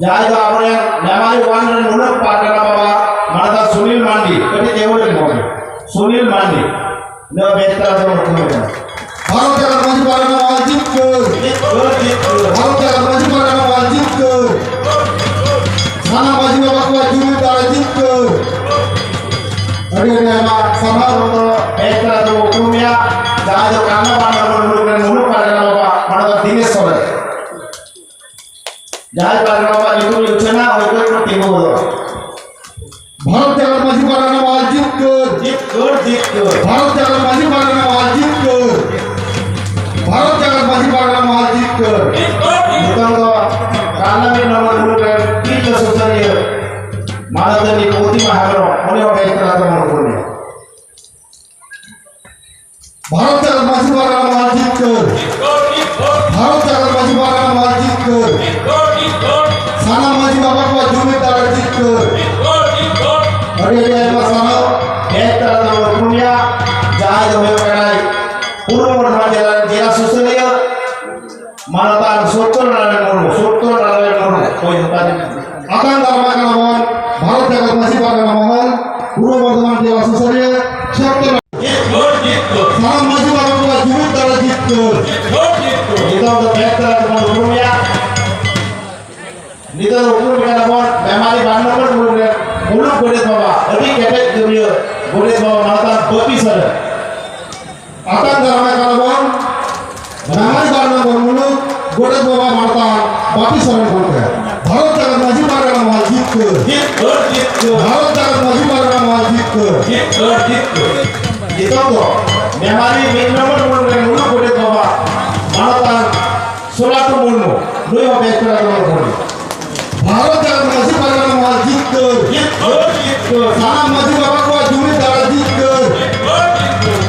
ᱡᱟᱦᱟᱸᱭ ᱫᱚ ᱟᱵᱚᱨᱮᱱ ᱢᱮᱢᱟᱨᱤ ᱳᱣᱟᱱ ᱨᱮᱱ ᱢᱩᱞᱩᱠ ᱯᱟᱨᱜᱟᱱᱟ ᱵᱟᱵᱟ ᱢᱟᱱᱚᱛ ᱥᱩᱱᱤᱞ ᱢᱟᱱᱰᱤ, ᱠᱟᱹᱴᱤᱡ ᱛᱤᱸᱜᱩ ᱞᱮᱱ ᱵᱚᱱ᱾ ᱥᱩᱱᱤᱞ ᱢᱟᱱᱰᱤ, ᱱᱚᱣᱟ ᱵᱮᱪ ᱛᱟᱞᱟ ᱛᱮᱵᱚᱱ ᱩᱯᱨᱩᱢ ᱠᱟᱱᱟ᱾ ᱵᱷᱟᱨᱚᱛ ᱡᱟᱠᱟᱛ ᱢᱟᱹᱡᱷᱤ ᱯᱟᱨᱜᱟᱱᱟ ᱵᱟᱵᱟ ᱡᱤᱛᱠᱟᱹᱨ᱾ ᱡᱤᱛᱠᱟᱹᱨ, ᱡᱤᱛᱠᱟᱹᱨ᱾ ᱵᱷᱟᱨᱚᱛ ᱡᱟᱠᱟᱛ ᱢᱟᱹᱡᱷᱤ ᱯᱟᱨᱜᱟᱱᱟ ᱵᱟᱵᱟ ᱡᱤᱛᱠᱟᱹᱨ᱾ ᱥᱟᱱᱟᱢ ᱢᱟᱹᱡᱷᱤ ᱵᱟᱵᱟ ᱠᱚᱣᱟᱜ ᱡᱩᱢᱤᱫ ᱫᱟᱲᱮ ᱡᱤᱛᱠᱟᱹᱨ᱾ ᱟᱹᱰᱤ ᱟᱹᱰᱤ ᱟᱭᱢᱟ ᱥᱟᱨᱦᱟᱣ᱾ ᱫᱚ ᱵᱮᱪ ᱛᱟᱞᱟ ᱛᱮᱵᱚᱱ ᱩᱯᱨᱩᱢᱮᱭᱟ, ᱡᱟᱦᱟᱸᱭ ᱫᱚ ᱠᱟᱱᱟ ᱵᱟᱱᱫᱟᱨ ᱢᱩᱞᱩᱠ ᱨᱮᱱ ᱢᱩᱞᱩᱠ ᱯᱟᱨᱜᱟᱱᱟ ᱵᱟᱵᱟ ᱢᱟᱱᱚᱛ ᱫᱤᱱᱮᱥ ᱥᱚᱨᱮᱱ᱾ ᱡᱟᱦᱟᱸᱭ ᱯᱟᱨᱜᱟᱱᱟ ᱵᱟᱵᱟ ᱧᱩᱛᱩᱢ ᱞᱮ ᱩᱪᱷᱟᱹᱱᱟ, ᱦᱚᱭᱛᱳ ᱠᱚ ᱛᱤᱸᱜᱩ ᱜᱚᱫᱚᱜᱼᱟ᱾ ᱵᱷᱟᱨᱚᱛ ᱡᱟᱠᱟᱛ ᱢᱟᱹᱡᱷᱤ ᱯᱟᱨᱜᱟᱱᱟ ᱵᱟᱵᱟ ᱡᱤᱛᱠᱟᱹᱨ᱾ ᱡᱤᱛᱠᱟᱹᱨ, ᱡᱤᱛᱠᱟᱹᱨ᱾ ᱵᱷᱟᱨᱚᱛ ᱡᱟᱠᱟᱛ ᱢᱟᱹᱡᱷᱤ ᱯᱟᱨᱜᱟᱱᱟ ᱵᱟᱵᱟ ᱡᱤᱛᱠᱟᱹᱨ᱾ ᱵᱷᱟᱨᱚᱛ ᱡᱟᱠᱟᱛ ᱢᱟᱹᱡᱷᱤ ᱯᱟᱨᱜᱟᱱᱟ ᱵᱟᱵᱟ ᱡᱤᱛᱠᱟᱹᱨ᱾ ᱱᱤᱛᱚᱝ ᱫᱚ ᱠᱟᱞᱱᱟᱢᱤ ᱱᱚᱢᱚ ᱜᱩᱨᱩ ᱨᱮᱱ ᱛᱤᱨᱞᱟᱹ ᱥᱩᱥᱟᱹᱨᱤᱭᱟᱹ ᱢᱟᱱᱚᱛᱟᱱᱤ ᱯᱨᱚᱛᱤᱢᱟ ᱦᱮᱢᱵᱨᱚᱢ, ᱩᱱᱤ ᱦᱚᱸ ᱵᱮᱪ ᱛᱟᱞᱟ ᱛᱮᱵᱚᱱ ᱩᱯᱨᱩᱢᱮᱭᱟ᱾ ᱵᱷᱟᱨᱚᱛ ᱡᱟᱠᱟᱛ ᱢᱟᱹᱡᱷᱤ ᱯᱟᱨᱜᱟᱱᱟ ᱢᱚᱦᱚᱞ ᱡᱤᱛᱠᱟᱹᱨ᱾ ᱵᱷᱟᱨᱚᱛ ᱡᱟᱠᱟᱛ ᱢᱟᱹᱡᱷᱤ ᱯᱟᱨᱜᱟᱱᱟ ᱢᱚᱦᱚᱞ ᱡᱤᱛᱠᱟᱹᱨ᱾ ᱥᱟᱱᱟᱢ ᱢᱟᱹᱡᱷᱤ ᱵᱟᱵᱟ ᱠᱚᱣᱟᱜ ᱡᱩᱢᱤᱫ ᱫᱟᱲᱮ ᱡᱤᱛᱠᱟᱹᱨ᱾ ᱟᱹᱰᱤ ᱟᱹᱰᱤ ᱟᱭᱢᱟ ᱥᱟᱨᱦᱟᱣ᱾ ᱵᱮᱪ ᱛᱟᱞᱟ ᱛᱮᱵᱚᱱ ᱩᱯᱨᱩᱢᱮᱭᱟ, ᱡᱟᱦᱟᱸᱭ ᱫᱚ ᱦᱩᱭᱩᱜ ᱠᱟᱱᱟᱭ ᱯᱩᱨᱵᱚ ᱵᱚᱨᱫᱷᱚᱢᱟᱱ ᱡᱮᱞᱟ ᱨᱮᱱ ᱡᱮᱞᱟ ᱥᱩᱥᱟᱹᱨᱤᱭᱟᱹ ᱢᱟᱱᱚᱛᱟᱱ ᱥᱚᱛᱭᱚᱱᱟᱨᱟᱭᱚᱱ ᱢᱩᱨᱢᱩ, ᱥᱚᱛᱭᱚᱱᱟᱨᱟᱭᱚᱱ ᱢᱩᱨᱢᱩ, ᱦᱳᱭ, ᱱᱚᱝᱠᱟ ᱜᱮ᱾ ᱟᱛᱟᱝ ᱫᱟᱨᱟᱢ ᱠᱟᱱᱟ ᱵᱚᱱ ᱵᱷᱟᱨᱚᱛ ᱡᱟᱠᱟᱛ ᱢᱟᱹᱡᱷᱤ ᱯᱟᱨᱜᱟᱱᱟ ᱢᱚᱦᱚᱞ, ᱯᱩᱨᱵᱚ ᱵᱚᱨᱫᱷᱚᱢᱟᱱ ᱡᱮᱞᱟ ᱥᱩᱥᱟᱹᱨᱤᱭᱟᱹ ᱥᱚᱛᱭᱚᱱᱟᱨᱟᱭᱚᱱ᱾ ᱡᱤᱛᱠᱟᱹᱨ, ᱡᱤᱛᱠᱟᱹᱨ᱾ ᱥᱟᱱᱟᱢ ᱢᱟᱹᱡᱷᱤ ᱵᱟᱵᱟ ᱠᱚᱣᱟᱜ ᱡᱩᱢᱤᱫ ᱫᱟᱲᱮ ᱡᱤᱛᱠᱟᱹᱨ᱾ ᱡᱤᱛᱠᱟᱹᱨ, ᱡᱤᱛᱠᱟᱹᱨ᱾ ᱱᱤᱛᱚᱜ ᱫᱚ ᱵᱮᱪ ᱛᱟᱞᱟ ᱛᱮᱵᱚᱱ ᱩᱯᱨᱩᱢᱮᱭᱟ᱾ ᱱᱤᱛᱚᱜ ᱫᱚ ᱩᱯᱨᱩᱢ ᱠᱟᱱᱟ ᱵᱚᱱ ᱢᱮᱢᱟᱨᱤ ᱵᱟᱨ ᱱᱚᱢᱵᱚᱨ ᱵᱞᱚᱠ ᱨᱮ ᱢᱩᱞᱩᱠ ᱜᱚᱰᱮᱛ ᱵᱟᱵᱟ, ᱟᱹᱰᱤ ᱠᱮᱴᱮᱡ ᱠᱟᱹᱢᱤᱭᱟᱹ ᱜᱚᱰᱮᱛ ᱵᱟᱵᱟ ᱢᱟᱱᱚᱛᱟᱱ ᱵᱟᱹᱯᱤ ᱥᱚᱨᱮᱱ᱾ ᱟᱛᱟᱝ ᱫᱟᱨᱟᱢ ᱠᱟᱱᱟ ᱵᱚᱱ ᱢᱮᱢᱟᱨᱤ ᱵᱟᱨ ᱱᱚᱢᱵᱚᱨ ᱢᱩᱞᱩᱠ ᱜᱚᱰᱮᱛ ᱵᱟᱵᱟ ᱢᱟᱱᱚᱛᱟᱱ ᱵᱟᱹᱯᱤ ᱥᱚᱨᱮᱱ ᱜᱚᱢᱠᱮ᱾ ᱵᱷᱟᱨᱚᱛ ᱡᱟᱠᱟᱛ ᱢᱟᱹᱡᱷᱤ ᱯᱟᱨᱜᱟᱱᱟ ᱢᱚᱦᱚᱞ ᱡᱤᱛᱠᱟᱹᱨ᱾ ᱡᱤᱛᱠᱟᱹᱨ, ᱡᱤᱛᱠᱟᱹᱨ᱾ ᱵᱷᱟᱨᱚᱛ ᱡᱟᱠᱟᱛ ᱢᱟᱹᱡᱷᱤ ᱯᱟᱨᱜᱟᱱᱟ ᱢᱚᱦᱚᱞ ᱡᱤᱛᱠᱟᱹᱨ᱾ ᱡᱤᱛᱠᱟᱹᱨ, ᱡᱤᱛᱠᱟᱹᱨ᱾ ᱱᱤᱛᱚᱜ ᱫᱚ ᱢᱮᱢᱟᱨᱤ ᱢᱤᱫ ᱱᱚᱢᱵᱚᱨ ᱵᱞᱚᱠ ᱨᱮ ᱢᱩᱞᱩᱠ ᱜᱚᱰᱮᱛ ᱵᱟᱵᱟ ᱢᱟᱱᱚᱛᱟᱱ ᱥᱳᱞᱟᱴᱩ ᱢᱩᱨᱢᱩ, ᱱᱩᱭ ᱦᱚᱸ ᱵᱮᱪ ᱛᱟᱞᱟ ᱛᱮᱵᱚᱱ ᱩᱯᱨᱩᱢᱮᱭᱟ᱾ ᱵᱷᱟᱨᱚᱛ ᱡᱟᱠᱟᱛ ᱢᱟᱹᱡᱷᱤ ᱯᱟᱨᱜᱟᱱᱟ ᱢᱚᱦᱚᱞ ᱡᱤᱛᱠᱟᱹᱨ᱾ ᱡᱤᱛᱠᱟᱹᱨ, ᱡᱤᱛᱠᱟᱹᱨ᱾ ᱥᱟᱱᱟᱢ ᱢᱟᱹᱡᱷᱤ ᱵᱟᱵᱟ ᱠᱚᱣᱟᱜ ᱡᱩᱢᱤᱫ ᱫᱟᱲᱮ ᱡᱤᱛᱠᱟᱹᱨ᱾ ᱡᱤᱛᱠᱟᱹᱨ, ᱡᱤᱛᱠᱟᱹᱨ᱾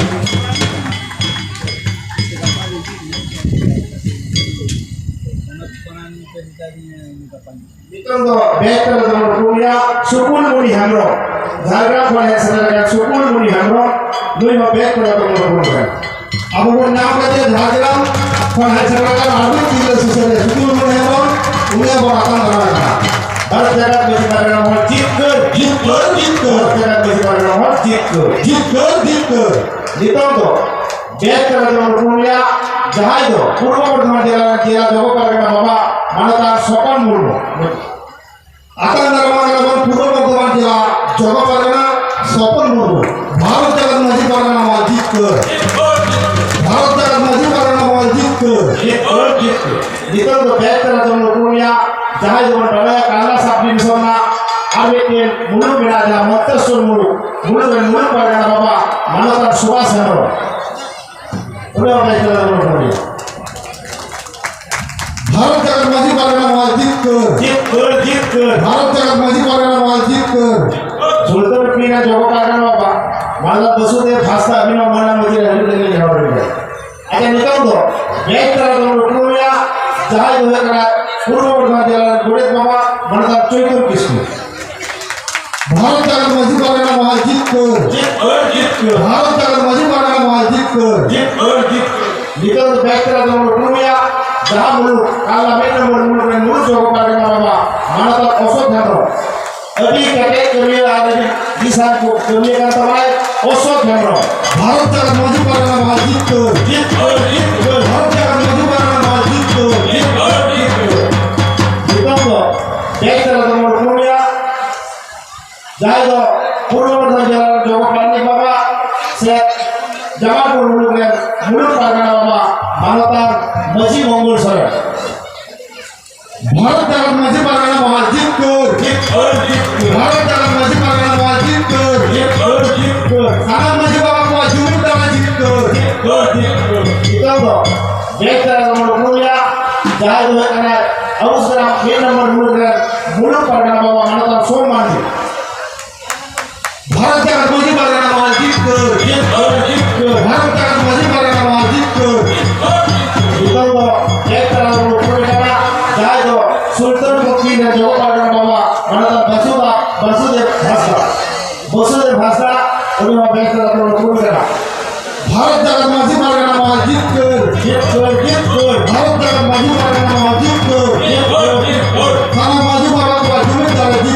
ᱱᱤᱛᱚᱝ ᱫᱚ ᱵᱮᱪ ᱛᱟᱞᱟ ᱛᱮᱵᱚᱱ ᱩᱯᱨᱩᱢᱮᱭᱟ ᱥᱩᱠᱩᱞ ᱢᱩᱱᱤ ᱦᱮᱢᱵᱨᱚᱢ, ᱡᱷᱟᱲᱜᱨᱟᱢ ᱠᱷᱚᱱ ᱦᱮᱡ ᱥᱮᱴᱮᱨ ᱟᱠᱟᱱ ᱥᱩᱠᱩᱞ ᱢᱩᱱᱤ ᱦᱮᱢᱵᱨᱚᱢ, ᱱᱩᱭ ᱦᱚᱸ ᱵᱮᱪ ᱛᱟᱞᱟ ᱛᱮᱵᱚᱱ ᱩᱯᱨᱩᱢ ᱠᱟᱱᱟ᱾ ᱟᱵᱚ ᱵᱚᱱ ᱧᱟᱢ ᱠᱮᱫᱮᱭᱟ ᱡᱷᱟᱲᱜᱨᱟᱢ ᱠᱷᱚᱱ ᱦᱮᱡ ᱥᱮᱴᱮᱨ ᱟᱠᱟᱱ ᱟᱨ ᱢᱤᱫ ᱛᱤᱨᱞᱟᱹ ᱥᱩᱥᱟᱹᱨᱤᱭᱟᱹ ᱥᱩᱠᱩᱞ ᱢᱩᱱᱤ ᱦᱮᱢᱵᱨᱚᱢ, ᱩᱱᱤ ᱟᱵᱚ ᱟᱛᱟᱝ ᱫᱟᱨᱟᱢ ᱠᱟᱱᱟ᱾ ᱵᱷᱟᱨᱚᱛ ᱡᱟᱠᱟᱛ ᱢᱟᱹᱡᱷᱤ ᱯᱟᱨᱜᱟᱱᱟ ᱢᱚᱦᱚᱞ ᱡᱤᱛᱠᱟᱹᱨ, ᱡᱤᱛᱠᱟᱹᱨ, ᱡᱤᱛᱠᱟᱹᱨ᱾ ᱵᱷᱟᱨᱚᱛ ᱡᱟᱠᱟᱛ ᱢᱟᱹᱡᱷᱤ ᱯᱟᱨᱜᱟᱱᱟ ᱢᱚᱦᱚᱞ ᱡᱤᱛᱠᱟᱹᱨ, ᱡᱤᱛᱠᱟᱹᱨ, ᱡᱤᱛᱠᱟᱹᱨ᱾ ᱱᱤᱛᱚᱝ ᱫᱚ ᱵᱮᱥ ᱛᱮ ᱡᱮᱢᱚᱱ ᱩᱯᱨᱩᱢ ᱨᱮᱭᱟᱜ ᱡᱟᱦᱟᱸᱭ ᱫᱚ ᱯᱩᱨᱵᱚ ᱵᱚᱨᱫᱷᱚᱢᱟᱱ ᱡᱮᱞᱟ ᱨᱮᱱ ᱡᱮᱞᱟ ᱡᱚᱜᱚ ᱯᱟᱨᱜᱟᱱᱟ ᱵᱟᱵᱟ ᱢᱟᱱᱚᱛᱟᱱ ᱥᱚᱯᱚᱱ ᱢᱩᱨᱢᱩ᱾ ᱟᱛᱟᱝ ᱫᱟᱨᱟᱢ ᱠᱟᱱᱟ ᱵᱚᱱ ᱯᱩᱨᱵᱚ ᱵᱚᱨᱫᱷᱚᱢᱟᱱ ᱡᱮᱞᱟ ᱡᱚᱜᱚ ᱯᱟᱨᱜᱟᱱᱟ ᱥᱚᱯᱚᱱ ᱢᱩᱨᱢᱩ᱾ ᱵᱷᱟᱨᱚᱛ ᱡᱟᱠᱟᱛ ᱢᱟᱹᱡᱷᱤ ᱯᱟᱨᱜᱟᱱᱟ ᱢᱚᱦᱚᱞ ᱡᱤᱛᱠᱟᱹᱨ᱾ ᱵᱷᱟᱨᱚᱛ ᱡᱟᱠᱟᱛ ᱢᱟᱹᱡᱷᱤ ᱯᱟᱨᱜᱟᱱᱟ ᱢᱚᱦᱚᱞ ᱡᱤᱛᱠᱟᱹᱨ᱾ ᱱᱤᱛᱚᱝ ᱫᱚ ᱵᱮᱥ ᱛᱮ ᱡᱮᱢᱚᱱ ᱩᱯᱨᱩᱢ ᱨᱮᱭᱟᱜ ᱡᱟᱦᱟᱸᱭ ᱫᱚᱵᱚᱱ ᱵᱟᱰᱟᱭᱟ ᱠᱟᱞᱞᱟ ᱥᱟᱵ ᱰᱤᱵᱷᱤᱥᱚᱱ ᱨᱮᱱᱟᱜ ᱟᱨ ᱢᱤᱫᱴᱮᱱ ᱢᱩᱞᱩᱠ ᱢᱮᱱᱟᱜᱼᱟ, ᱡᱟᱦᱟᱸ ᱢᱚᱱᱛᱮᱥᱚᱨ ᱢᱩᱞᱩᱠ, ᱢᱩᱞᱩᱠ ᱨᱮᱱ ᱢᱩᱞᱩᱠ ᱯᱟᱨᱜᱟᱱᱟ ᱵᱟᱵᱟ ᱢᱟᱱᱚᱛᱟᱱ ᱥᱩᱵᱷᱟᱥ ᱦᱮᱢᱵᱨᱚᱢ᱾ ᱩᱱᱤ ᱦᱚᱸ ᱵᱮᱥ ᱛᱮ ᱡᱮᱢᱚᱱ ᱩᱯᱨᱩᱢ ᱨᱮᱭᱟᱜ᱾ ᱵᱷᱟᱨᱚᱛ ᱡᱟᱠᱟᱛ ᱢᱟᱹᱡᱷᱤ ᱯᱟᱨᱜᱟᱱᱟ ᱢᱚᱦᱚᱞ ᱡᱤᱛᱠᱟᱹᱨ᱾ ᱡᱤᱛᱠᱟᱹᱨ, ᱡᱤᱛᱠᱟᱹᱨ᱾ ᱵᱷᱟᱨᱚᱛ ᱡᱟᱠᱟᱛ ᱢᱟᱹᱡᱷᱤ ᱯᱟᱨᱜᱟᱱᱟ ᱢᱚᱦᱚᱞ ᱡᱤᱛᱠᱟᱹᱨ᱾ ᱥᱩᱞᱛᱟᱱᱯᱩᱨ ᱯᱤᱱᱟ ᱡᱚᱜᱚ ᱯᱟᱨᱜᱟᱱᱟ ᱵᱟᱵᱟ ᱢᱟᱱᱚᱛᱟᱱ ᱵᱟᱥᱩᱫᱮᱵ ᱦᱟᱸᱥᱫᱟ ᱟᱹᱵᱤᱱ ᱦᱚᱸ ᱢᱟᱱᱟᱣ ᱢᱩᱪᱟᱹᱫ ᱨᱮ ᱦᱤᱡᱩᱜ ᱞᱟᱹᱜᱤᱫ ᱱᱮᱦᱚᱨ ᱨᱮ᱾ ᱟᱪᱪᱷᱟ, ᱱᱤᱛᱚᱝ ᱫᱚ ᱵᱮᱥ ᱛᱮ ᱡᱮᱢᱚᱱ ᱩᱯᱨᱩᱢ ᱨᱮᱭᱟᱜ ᱡᱟᱦᱟᱸᱭ ᱫᱚ ᱦᱩᱭᱩᱜ ᱠᱟᱱᱟ ᱯᱩᱨᱵᱚ ᱵᱚᱨᱫᱷᱚᱢᱟᱱ ᱡᱮᱞᱟ ᱨᱮᱱ ᱜᱚᱰᱮᱛ ᱵᱟᱵᱟ ᱢᱟᱱᱚᱛᱟᱱ ᱪᱳᱭᱛᱚᱱ ᱠᱤᱥᱠᱩ᱾ ᱵᱷᱟᱨᱚᱛ ᱡᱟᱠᱟᱛ ᱢᱟᱹᱡᱷᱤ ᱯᱟᱨᱜᱟᱱᱟ ᱢᱚᱦᱚᱞ ᱡᱤᱛᱠᱟᱹᱨ᱾ ᱡᱤᱛᱠᱟᱹᱨ, ᱡᱤᱛᱠᱟᱹᱨ᱾ ᱵᱷᱟᱨᱚᱛ ᱡᱟᱠᱟᱛ ᱢᱟᱹᱡᱷᱤ ᱯᱟᱨᱜᱟᱱᱟ ᱢᱚᱦᱚᱞ ᱡᱤᱛᱠᱟᱹᱨ᱾ ᱡᱤᱛᱠᱟᱹᱨ, ᱡᱤᱛᱠᱟᱹᱨ᱾ ᱱᱤᱛᱚᱝ ᱫᱚ ᱵᱮᱥ ᱛᱮ ᱡᱮᱢᱚᱱ ᱩᱯᱨᱩᱢ ᱨᱮᱭᱟᱜ ᱡᱟᱦᱟᱸ ᱢᱩᱞᱩᱠ, ᱠᱟᱞᱞᱟ ᱢᱤᱫ ᱱᱚᱢᱵᱚᱨ ᱢᱩᱞᱩᱠ ᱨᱮᱱ ᱢᱩᱞᱩᱠ ᱡᱚᱜᱚ ᱯᱟᱨᱜᱟᱱᱟ ᱵᱟᱵᱟ ᱢᱟᱱᱚᱛᱟᱱ ᱚᱥᱳᱠ ᱦᱮᱢᱵᱨᱚᱢ᱾ ᱟᱹᱰᱤ ᱠᱮᱴᱮᱡ ᱠᱟᱹᱢᱤᱭᱟᱹ ᱟᱨ ᱟᱹᱰᱤ ᱫᱤᱥᱟᱹ ᱠᱚ ᱠᱟᱹᱢᱤᱭᱟᱹ ᱠᱟᱱ ᱛᱟᱵᱚᱱᱟᱭ ᱚᱥᱳᱠ ᱦᱮᱢᱵᱨᱚᱢ᱾ ᱵᱷᱟᱨᱚᱛ ᱡᱟᱠᱟᱛ ᱢᱟᱹᱡᱷᱤ ᱯᱟᱨᱜᱟᱱᱟ ᱢᱚᱦᱚᱞ ᱡᱤᱛᱠᱟᱹᱨ᱾ ᱡᱤᱛᱠᱟᱹᱨ, ᱡᱤᱛᱠᱟᱹᱨ᱾ ᱵᱷᱟᱨᱚᱛ ᱡᱟᱠᱟᱛ ᱢᱟᱹᱡᱷᱤ ᱯᱟᱨᱜᱟᱱᱟ ᱢᱚᱦᱚᱞ ᱡᱤᱛᱠᱟᱹᱨ᱾ ᱡᱤᱛᱠᱟᱹᱨ, ᱡᱤᱛᱠᱟᱹᱨ᱾ ᱱᱤᱛᱚᱝ ᱫᱚ ᱵᱮᱥ ᱛᱮ ᱡᱮᱢᱚᱱ ᱩᱯᱨᱩᱢ ᱨᱮᱭᱟᱜ ᱡᱟᱦᱟᱸᱭ ᱫᱚ ᱯᱩᱨᱵᱚ ᱵᱚᱨᱫᱷᱚᱢᱟᱱ ᱡᱮᱞᱟ ᱨᱮᱱ ᱡᱚᱜᱚ ᱯᱟᱨᱟᱱᱤᱠ ᱵᱟᱵᱟ ᱥᱮ ᱡᱟᱢᱟᱞᱯᱩᱨ ᱢᱩᱞᱩᱠ ᱨᱮᱱ ᱢᱩᱞᱩᱠ ᱯᱟᱨᱜᱟᱱᱟ ᱵᱟᱵᱟ ᱢᱟᱱᱚᱛᱟᱱ ᱢᱟᱹᱡᱷᱤ ᱢᱚᱝᱜᱚᱞ ᱥᱚᱨᱮᱱ᱾ ᱵᱷᱟᱨᱚᱛ ᱡᱟᱠᱟᱛ ᱢᱟᱹᱡᱷᱤ ᱯᱟᱨᱜᱟᱱᱟ ᱢᱚᱦᱚᱞ ᱡᱤᱛᱠᱟᱹᱨ᱾ ᱡᱤᱛᱠᱟᱹᱨ, ᱡᱤᱛᱠᱟᱹᱨ᱾ ᱵᱷᱟᱨᱚᱛ ᱡᱟᱠᱟᱛ ᱢᱟᱹᱡᱷᱤ ᱯᱟᱨᱜᱟᱱᱟ ᱢᱚᱦᱚᱞ ᱡᱤᱛᱠᱟᱹᱨ᱾ ᱡᱤᱛᱠᱟᱹᱨ, ᱡᱤᱛᱠᱟᱹᱨ᱾ ᱥᱟᱱᱟᱢ ᱢᱟᱹᱡᱷᱤ ᱵᱟᱵᱟ ᱠᱚᱣᱟᱜ ᱡᱩᱢᱤᱫ ᱫᱟᱲᱮ ᱡᱤᱛᱠᱟᱹᱨ᱾ ᱡᱤᱛᱠᱟᱹᱨ, ᱡᱤᱛᱠᱟᱹᱨ᱾ ᱱᱤᱛᱚᱝ ᱫᱚ ᱵᱮᱥ ᱛᱮ ᱡᱮᱢᱚᱱ ᱩᱯᱨᱩᱢ ᱨᱮᱭᱟᱜ ᱡᱟᱦᱟᱸᱭ ᱫᱚ ᱦᱩᱭᱩᱜ ᱠᱟᱱᱟ ᱟᱵᱚ ᱥᱟᱱᱟᱢ ᱢᱤᱫ ᱱᱚᱢᱵᱚᱨ ᱢᱩᱞᱩᱠ ᱨᱮᱱ ᱢᱩᱞᱩᱠ ᱯᱟᱨᱜᱟᱱᱟ ᱵᱟᱵᱟ ᱢᱟᱱᱚᱛᱟᱱ ᱥᱳᱢ ᱢᱟᱹᱱᱰᱤ᱾ ᱵᱷᱟᱨᱚᱛ ᱡᱟᱠᱟᱛ ᱢᱟᱹᱡᱷᱤ ᱯᱟᱨᱜᱟᱱᱟ ᱢᱚᱦᱚᱞ ᱡᱤᱛᱠᱟᱹᱨ᱾ ᱡᱤᱛᱠᱟᱹᱨ, ᱡᱤᱛᱠᱟᱹᱨ᱾ ᱵᱷᱟᱨᱚᱛ ᱡᱟᱠᱟᱛ ᱢᱟᱹᱡᱷᱤ ᱯᱟᱨᱜᱟᱱᱟ ᱢᱚᱦᱚᱞ ᱡᱤᱛᱠᱟᱹᱨ᱾ ᱱᱤᱛᱚᱝ ᱫᱚ ᱵᱮᱥ ᱛᱮ ᱡᱮᱢᱚᱱ ᱩᱯᱨᱩᱢ ᱨᱮᱭᱟᱜ ᱡᱟᱦᱟᱸᱭ ᱫᱚ ᱥᱩᱞᱛᱟᱱᱯᱩᱨ ᱯᱤᱱ ᱨᱮᱱ ᱡᱚᱜᱚ ᱯᱟᱨᱜᱟᱱᱟ ᱵᱟᱵᱟ ᱢᱟᱱᱚᱛᱟᱱ ᱵᱟᱥᱩᱫᱟ, ᱵᱟᱥᱩᱫᱮᱵ ᱦᱟᱸᱥᱫᱟ᱾ ᱵᱟᱥᱩᱫᱮᱵ ᱦᱟᱸᱥᱫᱟ, ᱩᱱᱤ ᱦᱚᱸ ᱵᱮᱥ ᱛᱮ ᱡᱮᱢᱚᱱ ᱩᱯᱨᱩᱢ ᱨᱮᱭᱟᱜ᱾ ᱵᱷᱟᱨᱚᱛ ᱡᱟᱠᱟᱛ ᱢᱟᱹᱡᱷᱤ ᱯᱟᱨᱜᱟᱱᱟ ᱢᱚᱦᱚᱞ ᱡᱤᱛᱠᱟᱹᱨ᱾ ᱡᱤᱛᱠᱟᱹᱨ, ᱡᱤᱛᱠᱟᱹᱨ᱾ ᱵᱷᱟᱨᱚᱛ ᱡᱟᱠᱟᱛ ᱢᱟᱹᱡᱷᱤ ᱯᱟᱨᱜᱟᱱᱟ ᱢᱚᱦᱚᱞ ᱡᱤᱛᱠᱟᱹᱨ᱾ ᱡᱤᱛᱠᱟᱹᱨ,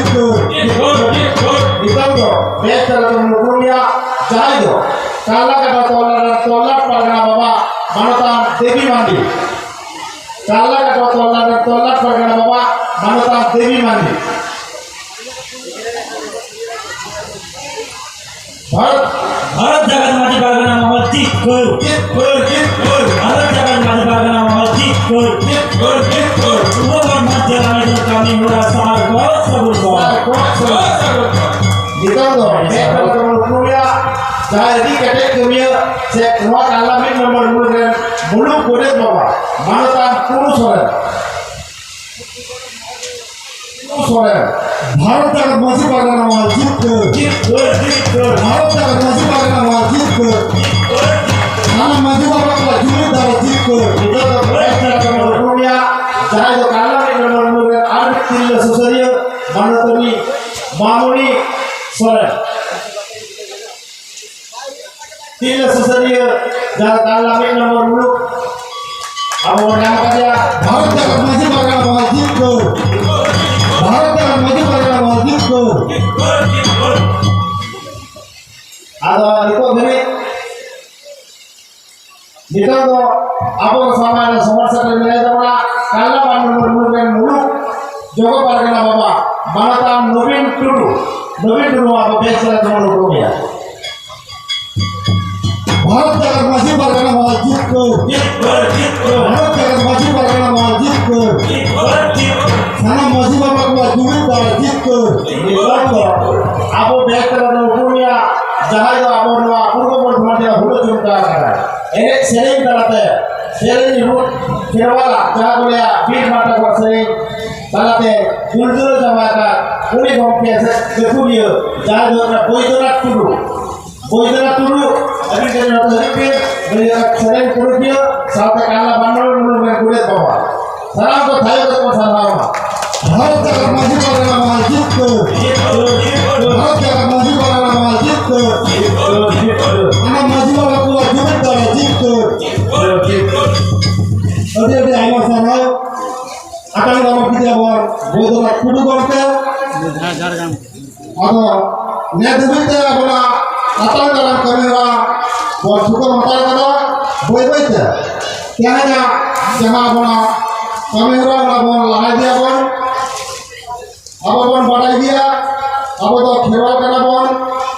ᱵᱮᱥ ᱛᱮ ᱵᱚᱱ ᱩᱯᱨᱩᱢᱮᱭᱟ, ᱡᱟᱦᱟᱸᱭ ᱫᱚ ᱠᱟᱞᱞᱟᱠᱟᱴᱟ ᱛᱚᱞᱞᱟᱴ ᱨᱮᱱ ᱛᱚᱞᱞᱟᱴ ᱯᱟᱨᱜᱟᱱᱟ ᱵᱟᱵᱟ ᱢᱟᱱᱚᱛᱟᱱ ᱫᱮᱵᱤ ᱢᱟᱱᱰᱤ, ᱠᱟᱞᱞᱟᱠᱟᱴᱟ ᱛᱚᱞᱞᱟᱴ ᱨᱮᱱ ᱛᱚᱞᱞᱟᱴ ᱯᱟᱨᱜᱟᱱᱟ ᱵᱟᱵᱟ ᱢᱟᱱᱚᱛᱟᱱ ᱫᱮᱵᱤ ᱢᱟᱱᱰᱤ᱾ ᱵᱷᱟᱨᱚᱛ, ᱵᱷᱟᱨᱚᱛ ᱡᱟᱠᱟᱛ ᱢᱟᱹᱡᱷᱤ ᱯᱟᱨᱜᱟᱱᱟ ᱢᱚᱦᱚᱞ ᱡᱤᱛᱠᱟᱹᱨ, ᱡᱤᱛᱠᱟᱹᱨ, ᱡᱤᱛᱠᱟᱹᱨ᱾ ᱵᱷᱟᱨᱚᱛ ᱡᱟᱠᱟᱛ ᱢᱟᱹᱡᱷᱤ ᱯᱟᱨᱜᱟᱱᱟ ᱢᱚᱦᱚᱞ ᱡᱤᱛᱠᱟᱹᱨ, ᱡᱤᱛᱠᱟᱹᱨ, ᱡᱤᱛᱠᱟᱹᱨ᱾ ᱯᱩᱨᱵᱚ ᱵᱚᱨᱫᱷᱚᱢᱟᱱ ᱡᱮᱞᱟ ᱨᱮᱱᱟᱜ ᱠᱟᱹᱢᱤ ᱦᱚᱨᱟ ᱥᱟᱦᱟᱨ ᱠᱚ ᱥᱟᱹᱜᱩᱱ ᱥᱚᱵᱷᱟ᱾ ᱱᱤᱛᱚᱝ ᱫᱚ ᱢᱤᱫ ᱦᱚᱲ ᱵᱚᱱ ᱩᱯᱨᱩᱢᱮᱭᱟ, ᱡᱟᱦᱟᱸᱭ ᱟᱹᱰᱤ ᱠᱮᱴᱮᱡ ᱠᱟᱹᱢᱤᱭᱟᱹ ᱥᱮ ᱱᱚᱣᱟ ᱠᱟᱞᱞᱟ ᱢᱤᱫ ᱱᱚᱢᱵᱚᱨ ᱢᱩᱞᱩᱠ ᱨᱮᱱ ᱢᱩᱞᱩᱠ ᱜᱚᱰᱮᱛ ᱵᱟᱵᱟ ᱢᱟᱱᱚᱛᱟᱱ ᱴᱩᱰᱩ ᱥᱚᱨᱮᱱ᱾ ᱥᱚᱨᱮᱱ᱾ ᱵᱷᱟᱨᱚᱛ ᱡᱟᱠᱟᱛ ᱢᱟᱹᱡᱷᱤ ᱯᱟᱨᱜᱟᱱᱟ ᱢᱚᱦᱚᱞ ᱡᱤᱛᱠᱟᱹᱨ᱾ ᱡᱤᱛᱠᱟᱹᱨ, ᱡᱤᱛᱠᱟᱹᱨ᱾ ᱵᱷᱟᱨᱚᱛ ᱡᱟᱠᱟᱛ ᱢᱟᱹᱡᱷᱤ ᱯᱟᱨᱜᱟᱱᱟ ᱢᱚᱦᱚᱞ ᱡᱤᱛᱠᱟᱹᱨ᱾ ᱡᱤᱛᱠᱟᱹᱨ, ᱡᱤᱛᱠᱟᱹᱨ᱾ ᱥᱟᱱᱟᱢ ᱢᱟᱹᱡᱷᱤ ᱵᱟᱵᱟ ᱠᱚᱣᱟᱜ ᱡᱩᱢᱤᱫ ᱫᱟᱲᱮ ᱡᱤᱛᱠᱟᱹᱨ᱾ ᱱᱤᱛᱚᱜ ᱫᱚ ᱵᱷᱟᱨᱚᱛ ᱡᱟᱠᱟᱛ ᱢᱟᱹᱡᱷᱤ ᱯᱟᱨᱜᱟᱱᱟ ᱢᱚᱦᱚᱞ ᱨᱮᱱ ᱟᱨ ᱢᱤᱫ ᱛᱤᱨᱞᱟᱹ ᱥᱩᱥᱟᱹᱨᱤᱭᱟᱹ ᱢᱟᱱᱚᱛᱟᱱᱤ ᱢᱟᱢᱚᱱᱤ ᱥᱚᱨᱮᱱ᱾ ᱛᱤᱨᱞᱟᱹ ᱥᱩᱥᱟᱹᱨᱤᱭᱟᱹ ᱡᱟᱦᱟᱸ ᱠᱟᱞᱞᱟ ᱢᱤᱫ ᱱᱚᱢᱵᱚᱨ ᱢᱩᱞᱩᱠ ᱟᱵᱚ ᱵᱚᱱ ᱧᱟᱢ ᱟᱠᱟᱫᱮᱭᱟ᱾ ᱵᱷᱟᱨᱚᱛ ᱡᱟᱠᱟᱛ ᱢᱟᱹᱡᱷᱤ ᱯᱟᱨᱜᱟᱱᱟ ᱢᱚᱦᱚᱞ ᱡᱤᱛᱠᱟᱹᱨ᱾ ᱵᱷᱟᱨᱚᱛ ᱡᱟᱠᱟᱛ ᱢᱟᱹᱡᱷᱤ ᱯᱟᱨᱜᱟᱱᱟ ᱢᱚᱦᱚᱞ ᱡᱤᱛᱠᱟᱹᱨ᱾ ᱟᱫᱚ ᱱᱤᱛᱚᱜ ᱫᱷᱟᱹᱵᱤᱡ ᱱᱤᱛᱚᱜ ᱫᱚ ᱟᱵᱚ ᱥᱟᱢᱟᱝ ᱨᱮ ᱥᱚᱢᱟᱡᱽ ᱥᱮᱴᱮᱨ ᱢᱮᱱᱟᱭ ᱛᱟᱵᱚᱱᱟ ᱠᱟᱞᱞᱟ ᱢᱟᱱᱰᱤ ᱢᱩᱨᱢᱩ ᱨᱮᱱ ᱢᱩᱞᱩᱠ ᱡᱚᱜᱚ ᱯᱟᱨᱜᱟᱱᱟ ᱵᱟᱵᱟ ᱢᱟᱱᱚᱛᱟᱱ ᱱᱚᱵᱤᱱ ᱴᱩᱰᱩ᱾ ᱱᱚᱵᱤᱱ ᱴᱩᱰᱩ ᱟᱵᱚ ᱵᱮᱥ ᱛᱮ ᱛᱮᱵᱚᱱ ᱩᱯᱨᱩᱢᱮᱭᱟ᱾ ᱵᱷᱟᱨᱚᱛ ᱡᱟᱠᱟᱛ ᱢᱟᱹᱡᱷᱤ ᱯᱟᱨᱜᱟᱱᱟ ᱢᱚᱦᱚᱞ ᱡᱤᱛᱠᱟᱹᱨ᱾ ᱡᱤᱛᱠᱟᱹᱨ, ᱡᱤᱛᱠᱟᱹᱨ᱾ ᱵᱷᱟᱨᱚᱛ ᱡᱟᱠᱟᱛ ᱢᱟᱹᱡᱷᱤ ᱯᱟᱨᱜᱟᱱᱟ ᱢᱚᱦᱚᱞ ᱡᱤᱛᱠᱟᱹᱨ᱾ ᱡᱤᱛᱠᱟᱹᱨ, ᱡᱤᱛᱠᱟᱹᱨ᱾ ᱥᱟᱱᱟᱢ ᱢᱟᱹᱡᱷᱤ ᱵᱟᱵᱟ ᱠᱚᱣᱟᱜ ᱡᱩᱢᱤᱫ ᱫᱟᱲᱮ ᱡᱤᱛᱠᱟᱹᱨ᱾ ᱱᱤᱛᱚᱜ ᱫᱚ ᱟᱵᱚ ᱵᱮᱥ ᱛᱮᱵᱚᱱ ᱩᱯᱨᱩᱢᱮᱭᱟ, ᱡᱟᱦᱟᱸᱭ ᱫᱚ ᱟᱵᱚ ᱱᱚᱣᱟ ᱯᱩᱨᱵᱚ ᱵᱚᱨᱫᱷᱚᱢᱟᱱ ᱨᱮᱭᱟᱜ ᱦᱩᱞᱟᱹ ᱪᱩᱢᱴᱟ ᱟᱠᱟᱫᱟᱭ᱾ ᱮᱱᱮᱡ ᱥᱮᱨᱮᱧ ᱛᱟᱞᱟᱛᱮ, ᱥᱮᱨᱮᱧ ᱨᱩ ᱠᱷᱮᱨᱣᱟᱞᱟ, ᱡᱟᱦᱟᱸ ᱠᱚ ᱞᱟᱹᱭᱟ ᱵᱤᱨ ᱢᱟᱨᱰᱟ ᱠᱚᱣᱟᱜ ᱥᱮᱨᱮᱧ ᱛᱟᱞᱟᱛᱮ ᱫᱩᱞᱫᱩᱞ ᱪᱟᱵᱟ ᱟᱠᱟᱫ ᱩᱱᱤ ᱜᱚᱢᱠᱮ ᱥᱮ ᱜᱟᱹᱠᱷᱩᱲᱤᱭᱟᱹ, ᱡᱟᱦᱟᱸᱭ ᱫᱚ ᱦᱩᱭᱩᱜ ᱠᱟᱱᱟ ᱵᱳᱭᱫᱚᱱᱟᱛᱷ ᱴᱩᱰᱩ᱾ ᱵᱳᱭᱫᱚᱱᱟᱛᱷ ᱴᱩᱰᱩ, ᱟᱹᱵᱤᱱ ᱴᱷᱮᱱ ᱡᱚᱛᱚ ᱦᱤᱡᱩᱜ ᱵᱤᱱ, ᱱᱩᱭ ᱫᱚ ᱥᱮᱨᱮᱧ ᱠᱩᱲᱤ ᱜᱤᱫᱽᱨᱟᱹ ᱥᱟᱶᱛᱮ ᱠᱟᱞᱞᱟ ᱵᱟᱱᱰᱳᱞ ᱢᱩᱞᱩᱠ ᱨᱮᱱ ᱜᱚᱰᱮᱛ ᱵᱟᱵᱟ᱾ ᱥᱟᱱᱟᱢ ᱠᱚ ᱛᱷᱟᱭᱚ ᱠᱟᱛᱮ ᱵᱚᱱ ᱥᱟᱨᱦᱟᱣ ᱢᱟ᱾ ᱵᱷᱟᱨᱚᱛ ᱡᱟᱠᱟᱛ ᱢᱟᱹᱡᱷᱤ ᱯᱟᱨᱜᱟᱱᱟ ᱢᱚᱦᱚᱞ ᱡᱤᱛᱠᱟᱹᱨ᱾ ᱵᱷᱟᱨᱚᱛ ᱡᱟᱠᱟᱛ ᱢᱟᱹᱡᱷᱤ ᱯᱟᱨᱜᱟᱱᱟ ᱢᱚᱦᱚᱞ ᱡᱤᱛᱠᱟᱹᱨ᱾ ᱥᱟᱱᱟᱢ ᱢᱟᱹᱡᱷᱤ ᱵᱟᱵᱟ ᱠᱚᱣᱟᱜ ᱡᱩᱢᱤᱫ ᱫᱟᱲᱮ ᱡᱤᱛᱠᱟᱹᱨ᱾ ᱟᱹᱰᱤ ᱟᱹᱰᱤ ᱟᱭᱢᱟ ᱥᱟᱨᱦᱟᱣ᱾ ᱟᱛᱟᱝ ᱫᱟᱨᱟᱢ ᱠᱮᱫᱮᱭᱟ ᱵᱚᱱ ᱵᱳᱭᱫᱚᱱᱟᱛᱷ ᱴᱩᱰᱩ ᱜᱚᱢᱠᱮ᱾ ᱡᱷᱟᱲᱜᱨᱟᱢ᱾ ᱟᱫᱚ ᱱᱤᱭᱟᱹ ᱫᱷᱟᱹᱵᱤᱡ ᱛᱮ ᱟᱵᱚᱱᱟᱜ ᱟᱛᱟᱝ ᱫᱟᱨᱟᱢ ᱠᱟᱹᱢᱤ ᱦᱚᱨᱟ ᱵᱚᱱ ᱛᱷᱩᱠᱟᱹᱢ ᱦᱟᱛᱟᱲ ᱠᱟᱫᱟ᱾ ᱵᱟᱹᱭ ᱵᱟᱹᱭ ᱛᱮ ᱛᱮᱦᱮᱧᱟᱜ ᱡᱟᱦᱟᱸ ᱟᱵᱚᱱᱟᱜ ᱠᱟᱹᱢᱤ ᱦᱚᱨᱟ, ᱚᱱᱟ ᱵᱚᱱ ᱞᱟᱦᱟ ᱤᱫᱤᱭᱟᱵᱚᱱ᱾ ᱟᱵᱚ ᱵᱚᱱ ᱵᱟᱰᱟᱭ ᱜᱮᱭᱟ, ᱟᱵᱚ ᱫᱚ ᱠᱷᱮᱨᱣᱟᱲ ᱠᱟᱱᱟ ᱵᱚᱱ᱾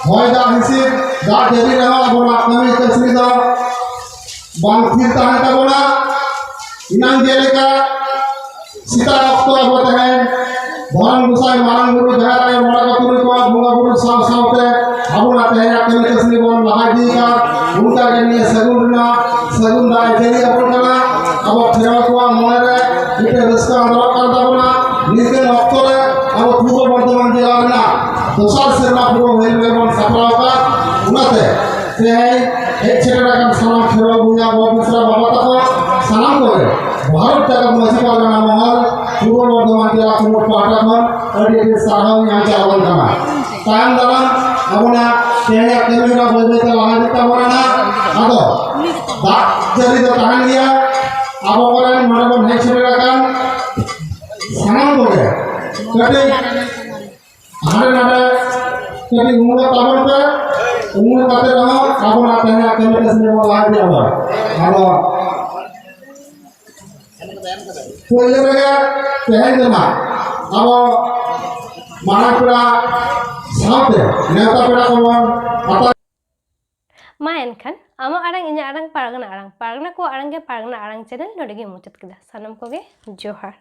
ᱦᱚᱭ ᱫᱟᱜ ᱦᱤᱸᱥᱤᱫ, ᱫᱟᱜ ᱡᱟᱹᱲᱤ ᱨᱮᱦᱚᱸ ᱟᱵᱚᱱᱟᱜ ᱠᱟᱹᱢᱤ ᱠᱟᱹᱥᱱᱤ ᱫᱚ ᱵᱟᱝ ᱛᱷᱤᱨ ᱛᱟᱦᱮᱸ ᱛᱟᱵᱚᱱᱟ᱾ ᱮᱱᱟᱝ ᱡᱮᱞᱮᱠᱟ ᱥᱮᱛᱟᱜ ᱚᱠᱛᱚ ᱟᱵᱚ ᱛᱮᱦᱮᱧ ᱫᱷᱚᱨᱚᱢ ᱜᱚᱸᱥᱟᱭ, ᱢᱟᱨᱟᱝ ᱵᱩᱨᱩ, ᱡᱟᱦᱮᱨ ᱟᱭᱳ, ᱢᱚᱬᱮ ᱠᱚ ᱛᱩᱨᱩᱭ ᱠᱚᱣᱟᱜ ᱵᱚᱸᱜᱟ ᱵᱩᱨᱩ ᱥᱟᱶ ᱥᱟᱶᱛᱮ ᱟᱵᱚᱱᱟᱜ ᱛᱮᱦᱮᱧᱟᱜ ᱠᱟᱹᱢᱤ ᱠᱟᱹᱥᱱᱤ ᱵᱚᱱ ᱞᱟᱦᱟ ᱤᱫᱤᱭᱮᱫᱟ᱾ ᱚᱱᱠᱟ ᱜᱮ ᱱᱤᱭᱟᱹ ᱥᱟᱹᱜᱩᱱ ᱨᱮᱱᱟᱜ ᱥᱟᱹᱜᱩᱱ ᱫᱟᱜ ᱮ ᱡᱟᱹᱲᱤ ᱟᱵᱚᱱ ᱠᱟᱱᱟ᱾ ᱟᱵᱚ ᱠᱷᱮᱨᱣᱟᱲ ᱠᱚᱣᱟᱜ ᱢᱚᱱᱮ ᱨᱮ ᱢᱤᱫᱴᱮᱱ ᱨᱟᱹᱥᱠᱟᱹ ᱟᱸᱫᱳᱲᱚᱜ ᱠᱟᱱ ᱛᱟᱵᱚᱱᱟ᱾ ᱱᱤᱝᱠᱟᱹᱱ ᱚᱠᱛᱚ ᱨᱮ ᱟᱵᱚ ᱯᱩᱨᱵᱚ ᱵᱚᱨᱫᱷᱚᱢᱟᱱ ᱡᱮᱞᱟ ᱨᱮᱱᱟᱜ ᱫᱚᱥᱟᱨ ᱥᱮᱨᱢᱟ ᱯᱩᱨᱟᱹᱣ ᱦᱩᱭ ᱞᱟᱹᱜᱤᱫ ᱵᱚᱱ ᱥᱟᱯᱲᱟᱣ ᱟᱠᱟᱫ᱾ ᱚᱱᱟᱛᱮ ᱛᱮᱦᱮᱧ ᱦᱮᱡ ᱥᱮᱴᱮᱨ ᱟᱠᱟᱱ ᱥᱟᱱᱟᱢ ᱠᱷᱮᱨᱣᱟᱲ ᱵᱚᱭᱦᱟ, ᱵᱟᱵᱟ, ᱢᱤᱥᱨᱟ, ᱵᱟᱵᱟ ᱛᱟᱠᱚ, ᱥᱟᱱᱟᱢ ᱠᱚᱜᱮ ᱵᱷᱟᱨᱚᱛ ᱡᱟᱠᱟᱛ ᱢᱟᱹᱡᱷᱤ ᱯᱟᱨᱜᱟᱱᱟ ᱢᱚᱦᱚᱞ, ᱯᱩᱨᱵᱚ ᱵᱚᱨᱫᱷᱚᱢᱟᱱ ᱡᱮᱞᱟ ᱠᱩᱢᱩᱴ ᱯᱟᱦᱴᱟ ᱠᱷᱚᱱ ᱟᱹᱰᱤ ᱟᱹᱰᱤ ᱥᱟᱨᱦᱟᱣ ᱤᱧ ᱪᱟᱞ ᱟᱵᱚᱱ ᱠᱟᱱᱟ᱾ ᱛᱟᱭᱚᱢ ᱫᱟᱨᱟᱢ ᱟᱵᱚᱱᱟᱜ ᱛᱮᱦᱮᱧᱟᱜ ᱠᱟᱹᱢᱤ ᱦᱚᱨᱟ ᱵᱟᱹᱭ ᱵᱟᱹᱭ ᱛᱮ ᱞᱟᱦᱟ ᱤᱫᱤᱜ ᱛᱟᱵᱚᱱᱟ ᱱᱟᱦᱟᱜ᱾ ᱟᱫᱚ ᱫᱟᱜ ᱡᱟᱹᱲᱤ ᱫᱚ ᱛᱟᱦᱮᱱ ᱜᱮᱭᱟ᱾ ᱟᱵᱚ ᱠᱚᱨᱮᱱ ᱱᱚᱰᱮ ᱵᱚᱱ ᱦᱮᱡ ᱥᱮᱴᱮᱨ ᱟᱠᱟᱱ ᱥᱟᱱᱟᱢ ᱠᱚᱜᱮ ᱠᱟᱹᱴᱤᱡ ᱦᱟᱸᱰᱮ ᱱᱟᱰᱮ ᱠᱟᱹᱴᱤᱡ ᱩᱢᱩᱞᱚᱜ ᱛᱟᱵᱚᱱ ᱯᱮ᱾ ᱩᱢᱩᱞ ᱠᱟᱛᱮ ᱨᱮᱦᱚᱸ ᱟᱵᱚᱱᱟᱜ ᱛᱮᱦᱮᱧᱟᱜ ᱠᱟᱹᱢᱤ ᱠᱟᱹᱥᱱᱤ ᱵᱚᱱ ᱞᱟᱦᱟ ᱤᱫᱤᱭᱟ ᱵᱚᱱ᱾ ᱟᱫᱚ ᱯᱳᱭᱞᱳ ᱨᱮᱜᱮ ᱛᱮᱦᱮᱧ ᱫᱚ ᱱᱟᱜ ᱟᱵᱚ ᱢᱟᱨᱟᱝ ᱯᱮᱲᱟ ᱥᱟᱶᱛᱮ ᱱᱮᱣᱛᱟ ᱯᱮᱲᱟ ᱠᱚᱵᱚᱱ ᱦᱟᱛᱟᱣ᱾ ᱢᱟ ᱮᱱᱠᱷᱟᱱ, ᱟᱢᱟᱜ ᱟᱲᱟᱝ, ᱤᱧᱟᱹᱜ ᱟᱲᱟᱝ, ᱯᱟᱨᱜᱟᱱᱟ ᱟᱲᱟᱝ, ᱯᱟᱨᱜᱟᱱᱟ ᱠᱚᱣᱟᱜ ᱟᱲᱟᱝ ᱜᱮ ᱯᱟᱨᱜᱟᱱᱟ ᱟᱲᱟᱝ ᱪᱮᱱᱮᱞ ᱱᱚᱰᱮ ᱜᱮ ᱢᱩᱪᱟᱹᱫ ᱠᱮᱫᱟ᱾ ᱥᱟᱱᱟᱢ ᱠᱚᱜᱮ ᱡᱚᱦᱟᱨ᱾